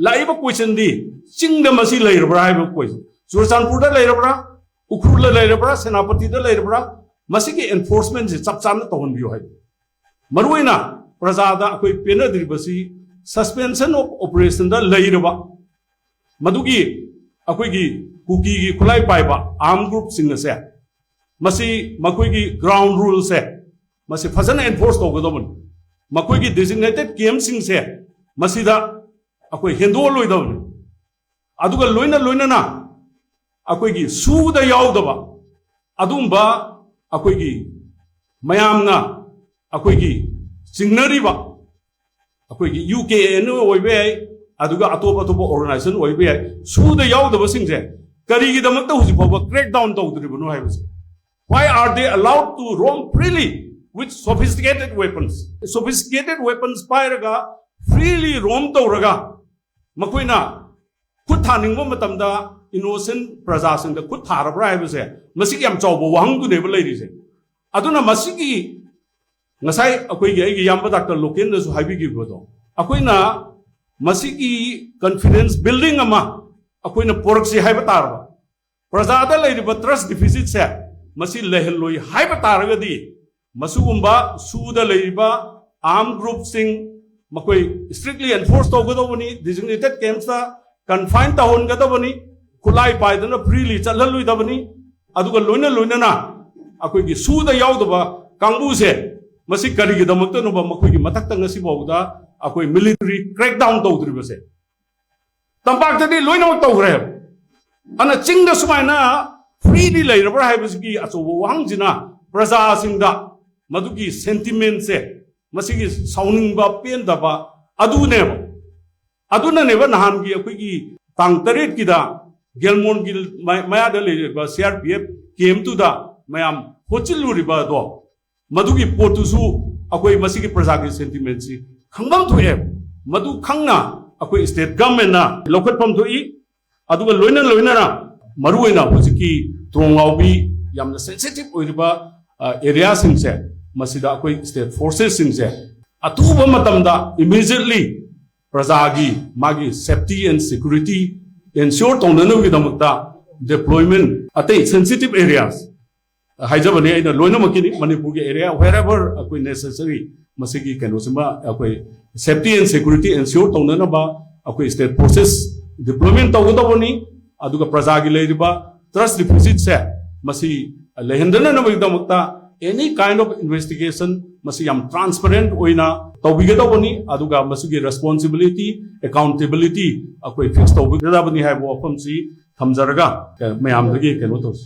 ꯂꯥꯛꯏꯕ ꯀꯣꯏꯁꯟꯗꯤ ꯆꯤꯡꯗ ꯃꯁꯤ ꯂꯩꯔꯕ꯭ꯔꯥ ꯍꯥꯏꯕ ꯀꯣꯏꯁꯟ, ꯆꯨꯔꯆꯥꯟꯄꯨꯔꯗ ꯂꯩꯔꯕ꯭ꯔꯥ, ꯎꯈ꯭ꯔꯨꯜꯗ ꯂꯩꯔꯕ꯭ꯔꯥ, ꯁꯦꯅꯥꯄꯇꯤꯗ ꯂꯩꯔꯕ꯭ꯔꯥ, ꯃꯁꯤꯒꯤ ꯑꯦꯟꯐꯣꯔꯁꯃꯦꯟꯁꯦ ꯆꯞ ꯆꯥꯅ ꯇꯧꯍꯟꯕꯤꯌꯨ ꯍꯥꯏꯕ꯫ ꯃꯔꯨꯑꯣꯏꯅ ꯄ꯭ꯔꯖꯥꯗ ꯑꯩꯈꯣꯏ ꯄꯦꯟꯅꯗ꯭ꯔꯤꯕꯁꯤ ꯁꯁꯄꯦꯟꯁꯟ ꯑꯣꯐ ꯑꯣꯄꯔꯦꯁꯟꯗ ꯂꯩꯔꯕ ꯃꯗꯨꯒꯤ ꯑꯩꯈꯣꯏꯒꯤ ꯀꯨꯀꯤꯒꯤ ꯈꯨꯠꯂꯥꯏ ꯄꯥꯏꯕ ꯑꯥꯔꯝ ꯒ꯭ꯔꯨꯞꯁꯤꯡ ꯑꯁꯦ ꯃꯁꯤ ꯃꯈꯣꯏꯒꯤ ꯒ꯭ꯔꯥꯎꯟ ꯔꯨꯜꯁꯦ ꯃꯁꯤ ꯐꯖꯅ ꯑꯦꯟꯐꯣꯔꯁ ꯇꯧꯒꯗꯕꯅꯤ꯫ ꯃꯈꯣꯏꯒꯤ ꯗꯤꯖꯤꯒꯅꯦꯇꯦꯠ ꯀꯦꯝꯞꯁꯤꯡꯁꯦ ꯃꯁꯤꯗ ꯑꯩꯈꯣꯏ ꯍꯦꯟꯗꯣꯛꯍꯜꯂꯣꯏꯗꯕꯅꯤ꯫ ꯑꯗꯨꯒ ꯂꯣꯏꯅ ꯂꯣꯏꯅꯅ ꯑꯩꯈꯣꯏꯒꯤ ꯁꯨꯗ ꯌꯥꯎꯗꯕ ꯑꯗꯨꯒꯨꯝꯕ ꯑꯩꯈꯣꯏꯒꯤ ꯃꯌꯥꯝꯅ ꯑꯩꯈꯣꯏꯒꯤ ꯆꯤꯡꯅꯔꯤꯕ ꯑꯩꯈꯣꯏꯒꯤ ꯌꯨ ꯀꯦ ꯑꯦꯟ ꯑꯣꯏꯕ ꯌꯥꯏ, ꯑꯗꯨꯒ ꯑꯇꯣꯞ ꯑꯇꯣꯞꯄ ꯑꯣꯔꯒꯅꯥꯏꯖꯦꯁꯟ ꯑꯣꯏꯕ ꯌꯥꯏ, ꯁꯨꯗ ꯌꯥꯎꯗꯕꯁꯤꯡꯁꯦ ꯀꯔꯤꯒꯤꯗꯃꯛꯇ ꯍꯧꯖꯤꯛ ꯐꯥꯎꯕ ꯀ꯭ꯔꯦꯛ ꯗꯥꯎꯟ ꯇꯧꯗ꯭ꯔꯤꯕꯅꯣ ꯍꯥꯏꯕꯁꯦ? Why are they allowed to roam freely with sophisticated weapons? Sophisticated weapons ꯄꯥꯏꯔꯒ ꯐ꯭ꯔꯤꯂꯤ ꯔꯣꯝ ꯇꯧꯔꯒ ꯃꯈꯣꯏꯅ ꯈꯨꯠ ꯊꯥꯅꯤꯡꯕ ꯃꯇꯝꯗ ꯏꯅꯣꯁꯦꯟ ꯄ꯭ꯔꯖꯥꯁꯤꯡꯗ ꯈꯨꯠ ꯊꯥꯔꯕ꯭ꯔꯥ ꯍꯥꯏꯕꯁꯦ ꯃꯁꯤꯒꯤ ꯌꯥꯝ ꯆꯥꯎꯕ ꯋꯥꯍꯪꯗꯨꯅꯦꯕ ꯂꯩꯔꯤꯁꯦ꯫ ꯑꯗꯨꯅ ꯃꯁꯤꯒꯤ ꯉꯁꯥꯏ ꯑꯩꯈꯣꯏꯒꯤ ꯑꯩꯒꯤ ꯏꯌꯥꯝꯕ ꯗꯥꯛꯇꯔ ꯂꯣꯀꯦꯟꯅꯁꯨ ꯍꯥꯏꯕꯤꯈꯤꯕꯗꯣ, ꯑꯩꯈꯣꯏꯅ ꯃꯁꯤꯒꯤ ꯀꯟꯐꯤꯗꯦꯟꯁ ꯕꯤꯜꯗꯤꯡ ꯑꯃ ꯑꯩꯈꯣꯏꯅ ꯄꯣꯔꯛꯁꯤ ꯍꯥꯏꯕ ꯇꯥꯔꯕ, ꯄ꯭ꯔꯖꯥꯗ ꯂꯩꯔꯤꯕ ꯇ꯭ꯔꯁ ꯗꯤꯐꯤꯁꯤꯠꯁꯦ ꯃꯁꯤ ꯂꯩꯍꯜꯂꯣꯏ ꯍꯥꯏꯕ ꯇꯥꯔꯒꯗꯤ, ꯃꯁꯤꯒꯨꯝꯕ ꯁꯨꯗ ꯂꯩꯔꯤꯕ ꯑꯥꯔꯝ ꯒ꯭ꯔꯨꯞꯁꯤꯡ ꯃꯈꯣꯏ ꯏꯁꯇ꯭ꯔꯤꯛꯂꯤ ꯑꯦꯟꯐꯣꯔꯁ ꯇꯧꯒꯗꯧꯕꯅꯤ꯫ ꯗꯤꯖꯤꯒꯅꯦꯇꯦꯠ ꯀꯦꯝꯞꯁꯇ confine ꯇꯧꯍꯟꯒꯗꯕꯅꯤ, ꯈꯨꯠꯂꯥꯏ ꯄꯥꯏꯗꯅ freely ꯆꯠꯍꯜꯂꯣꯏꯗꯕꯅꯤ꯫ ꯑꯗꯨꯒ ꯂꯣꯏꯅ ꯂꯣꯏꯅꯅ ꯑꯩꯈꯣꯏꯒꯤ ꯁꯨꯗ ꯌꯥꯎꯗꯕ ꯀꯥꯡꯕꯨꯁꯦ, ꯃꯁꯤ ꯀꯔꯤꯒꯤꯗꯃꯛꯇꯅꯣꯕ ꯃꯈꯣꯏꯒꯤ ꯃꯊꯛꯇ ꯉꯁꯤ ꯐꯥꯎꯕꯗ ꯑꯩꯈꯣꯏ military crackdown ꯇꯧꯗ꯭ꯔꯤꯕꯁꯦ? ꯇꯝꯄꯥꯛꯇꯗꯤ ꯂꯣꯏꯅꯃꯛ ꯇꯧꯈ꯭ꯔꯦ꯫ ꯑꯗꯨꯅ ꯆꯤꯡꯗ ꯁꯨꯃꯥꯏꯅ freely ꯂꯩꯔꯕ꯭ꯔꯥ ꯍꯥꯏꯕꯁꯤꯒꯤ ꯑꯆꯧꯕ ꯋꯥꯍꯪꯁꯤꯅ ꯄ꯭ꯔꯖꯥꯁꯤꯡꯗ ꯃꯗꯨꯒꯤ sentimentꯁꯦ, ꯃꯁꯤꯒꯤ ꯁꯥꯎꯅꯤꯡꯕ, ꯄꯦꯟꯗꯕ ꯑꯗꯨꯅꯦꯕ꯫ ꯑꯗꯨꯅꯅꯦꯕ ꯅꯍꯥꯟꯒꯤ ꯑꯩꯈꯣꯏꯒꯤ ꯇꯥꯡ ꯇꯔꯦꯠꯀꯤꯗ ꯒꯦꯜꯃꯣꯟꯒꯤ ꯃ-, ꯃꯌꯥꯗ ꯂꯩꯔꯤꯕ C R P F campꯇꯨꯗ ꯃꯌꯥꯝ ꯍꯣꯠꯆꯤꯜꯂꯨꯔꯤꯕ ꯑꯗꯣ, ꯃꯗꯨꯒꯤ ꯄꯣꯠꯇꯨꯁꯨ ꯑꯩꯈꯣꯏ ꯃꯁꯤꯒꯤ ꯄ꯭ꯔꯖꯥꯒꯤ sentimentꯁꯤ ꯈꯪꯐꯝ ꯊꯣꯛꯑꯦ꯫ ꯃꯗꯨ ꯈꯪꯅ ꯑꯩꯈꯣꯏ state governmentꯅ ꯂꯧꯈꯠꯐꯝ ꯊꯣꯛꯏ꯫ ꯑꯗꯨꯒ ꯂꯣꯏꯅ ꯂꯣꯏꯅꯅ ꯃꯔꯨꯑꯣꯏꯅ ꯍꯧꯖꯤꯛꯀꯤ ꯇ꯭ꯔꯣꯡꯉꯥꯎꯕꯤ ꯌꯥꯝꯅ sensitive ꯑꯣꯏꯔꯤꯕ, ꯑ, areaꯁꯤꯡꯁꯦ, ꯃꯁꯤꯗ ꯑꯩꯈꯣꯏ state forcesꯁꯤꯡꯁꯦ ꯑꯊꯨꯕ ꯃꯇꯝꯗ immediately ꯄ꯭ꯔꯖꯥꯒꯤ ꯃꯥꯒꯤ safety and security ensure ꯇꯧꯅꯅꯕꯒꯤꯗꯃꯛꯇ deployment ꯑꯇꯩ sensitive areas ꯍꯥꯏꯖꯕꯅꯤ ꯑꯩꯅ, ꯂꯣꯏꯅꯃꯛꯀꯤꯅꯤ, ꯃꯅꯤꯄꯨꯔꯒꯤ area wherever ꯑꯩꯈꯣꯏ necessary ꯃꯁꯤꯒꯤ ꯀꯩꯅꯣꯁꯤꯃ ꯑꯩꯈꯣꯏ safety and security ensure ꯇꯧꯅꯅꯕ ꯑꯩꯈꯣꯏ state forces deployment ꯇꯧꯒꯗꯧꯕꯅꯤ꯫ ꯑꯗꯨꯒ ꯄ꯭ꯔꯖꯥꯒꯤ ꯂꯩꯔꯤꯕ trust deficitꯁꯦ ꯃꯁꯤ ꯂꯩꯍꯟꯗꯅꯕꯒꯤꯗꯃꯛꯇ any kind of investigation ꯃꯁꯤ ꯌꯥꯝ transparent ꯑꯣꯏꯅ ꯇꯧꯕꯤꯒꯗꯧꯕꯅꯤ꯫ ꯑꯗꯨꯒ ꯃꯁꯤꯒꯤ responsibility, accountability ꯑꯩꯈꯣꯏ fix ꯇꯧꯕꯤꯒꯗꯕꯅꯤ ꯍꯥꯏꯕ ꯋꯥꯐꯝꯁꯤ ꯊꯝꯖꯔꯒ, ꯑ, ꯃꯌꯥꯝꯗꯒꯤ ꯀꯩꯅꯣ ꯇꯧꯁꯤ꯫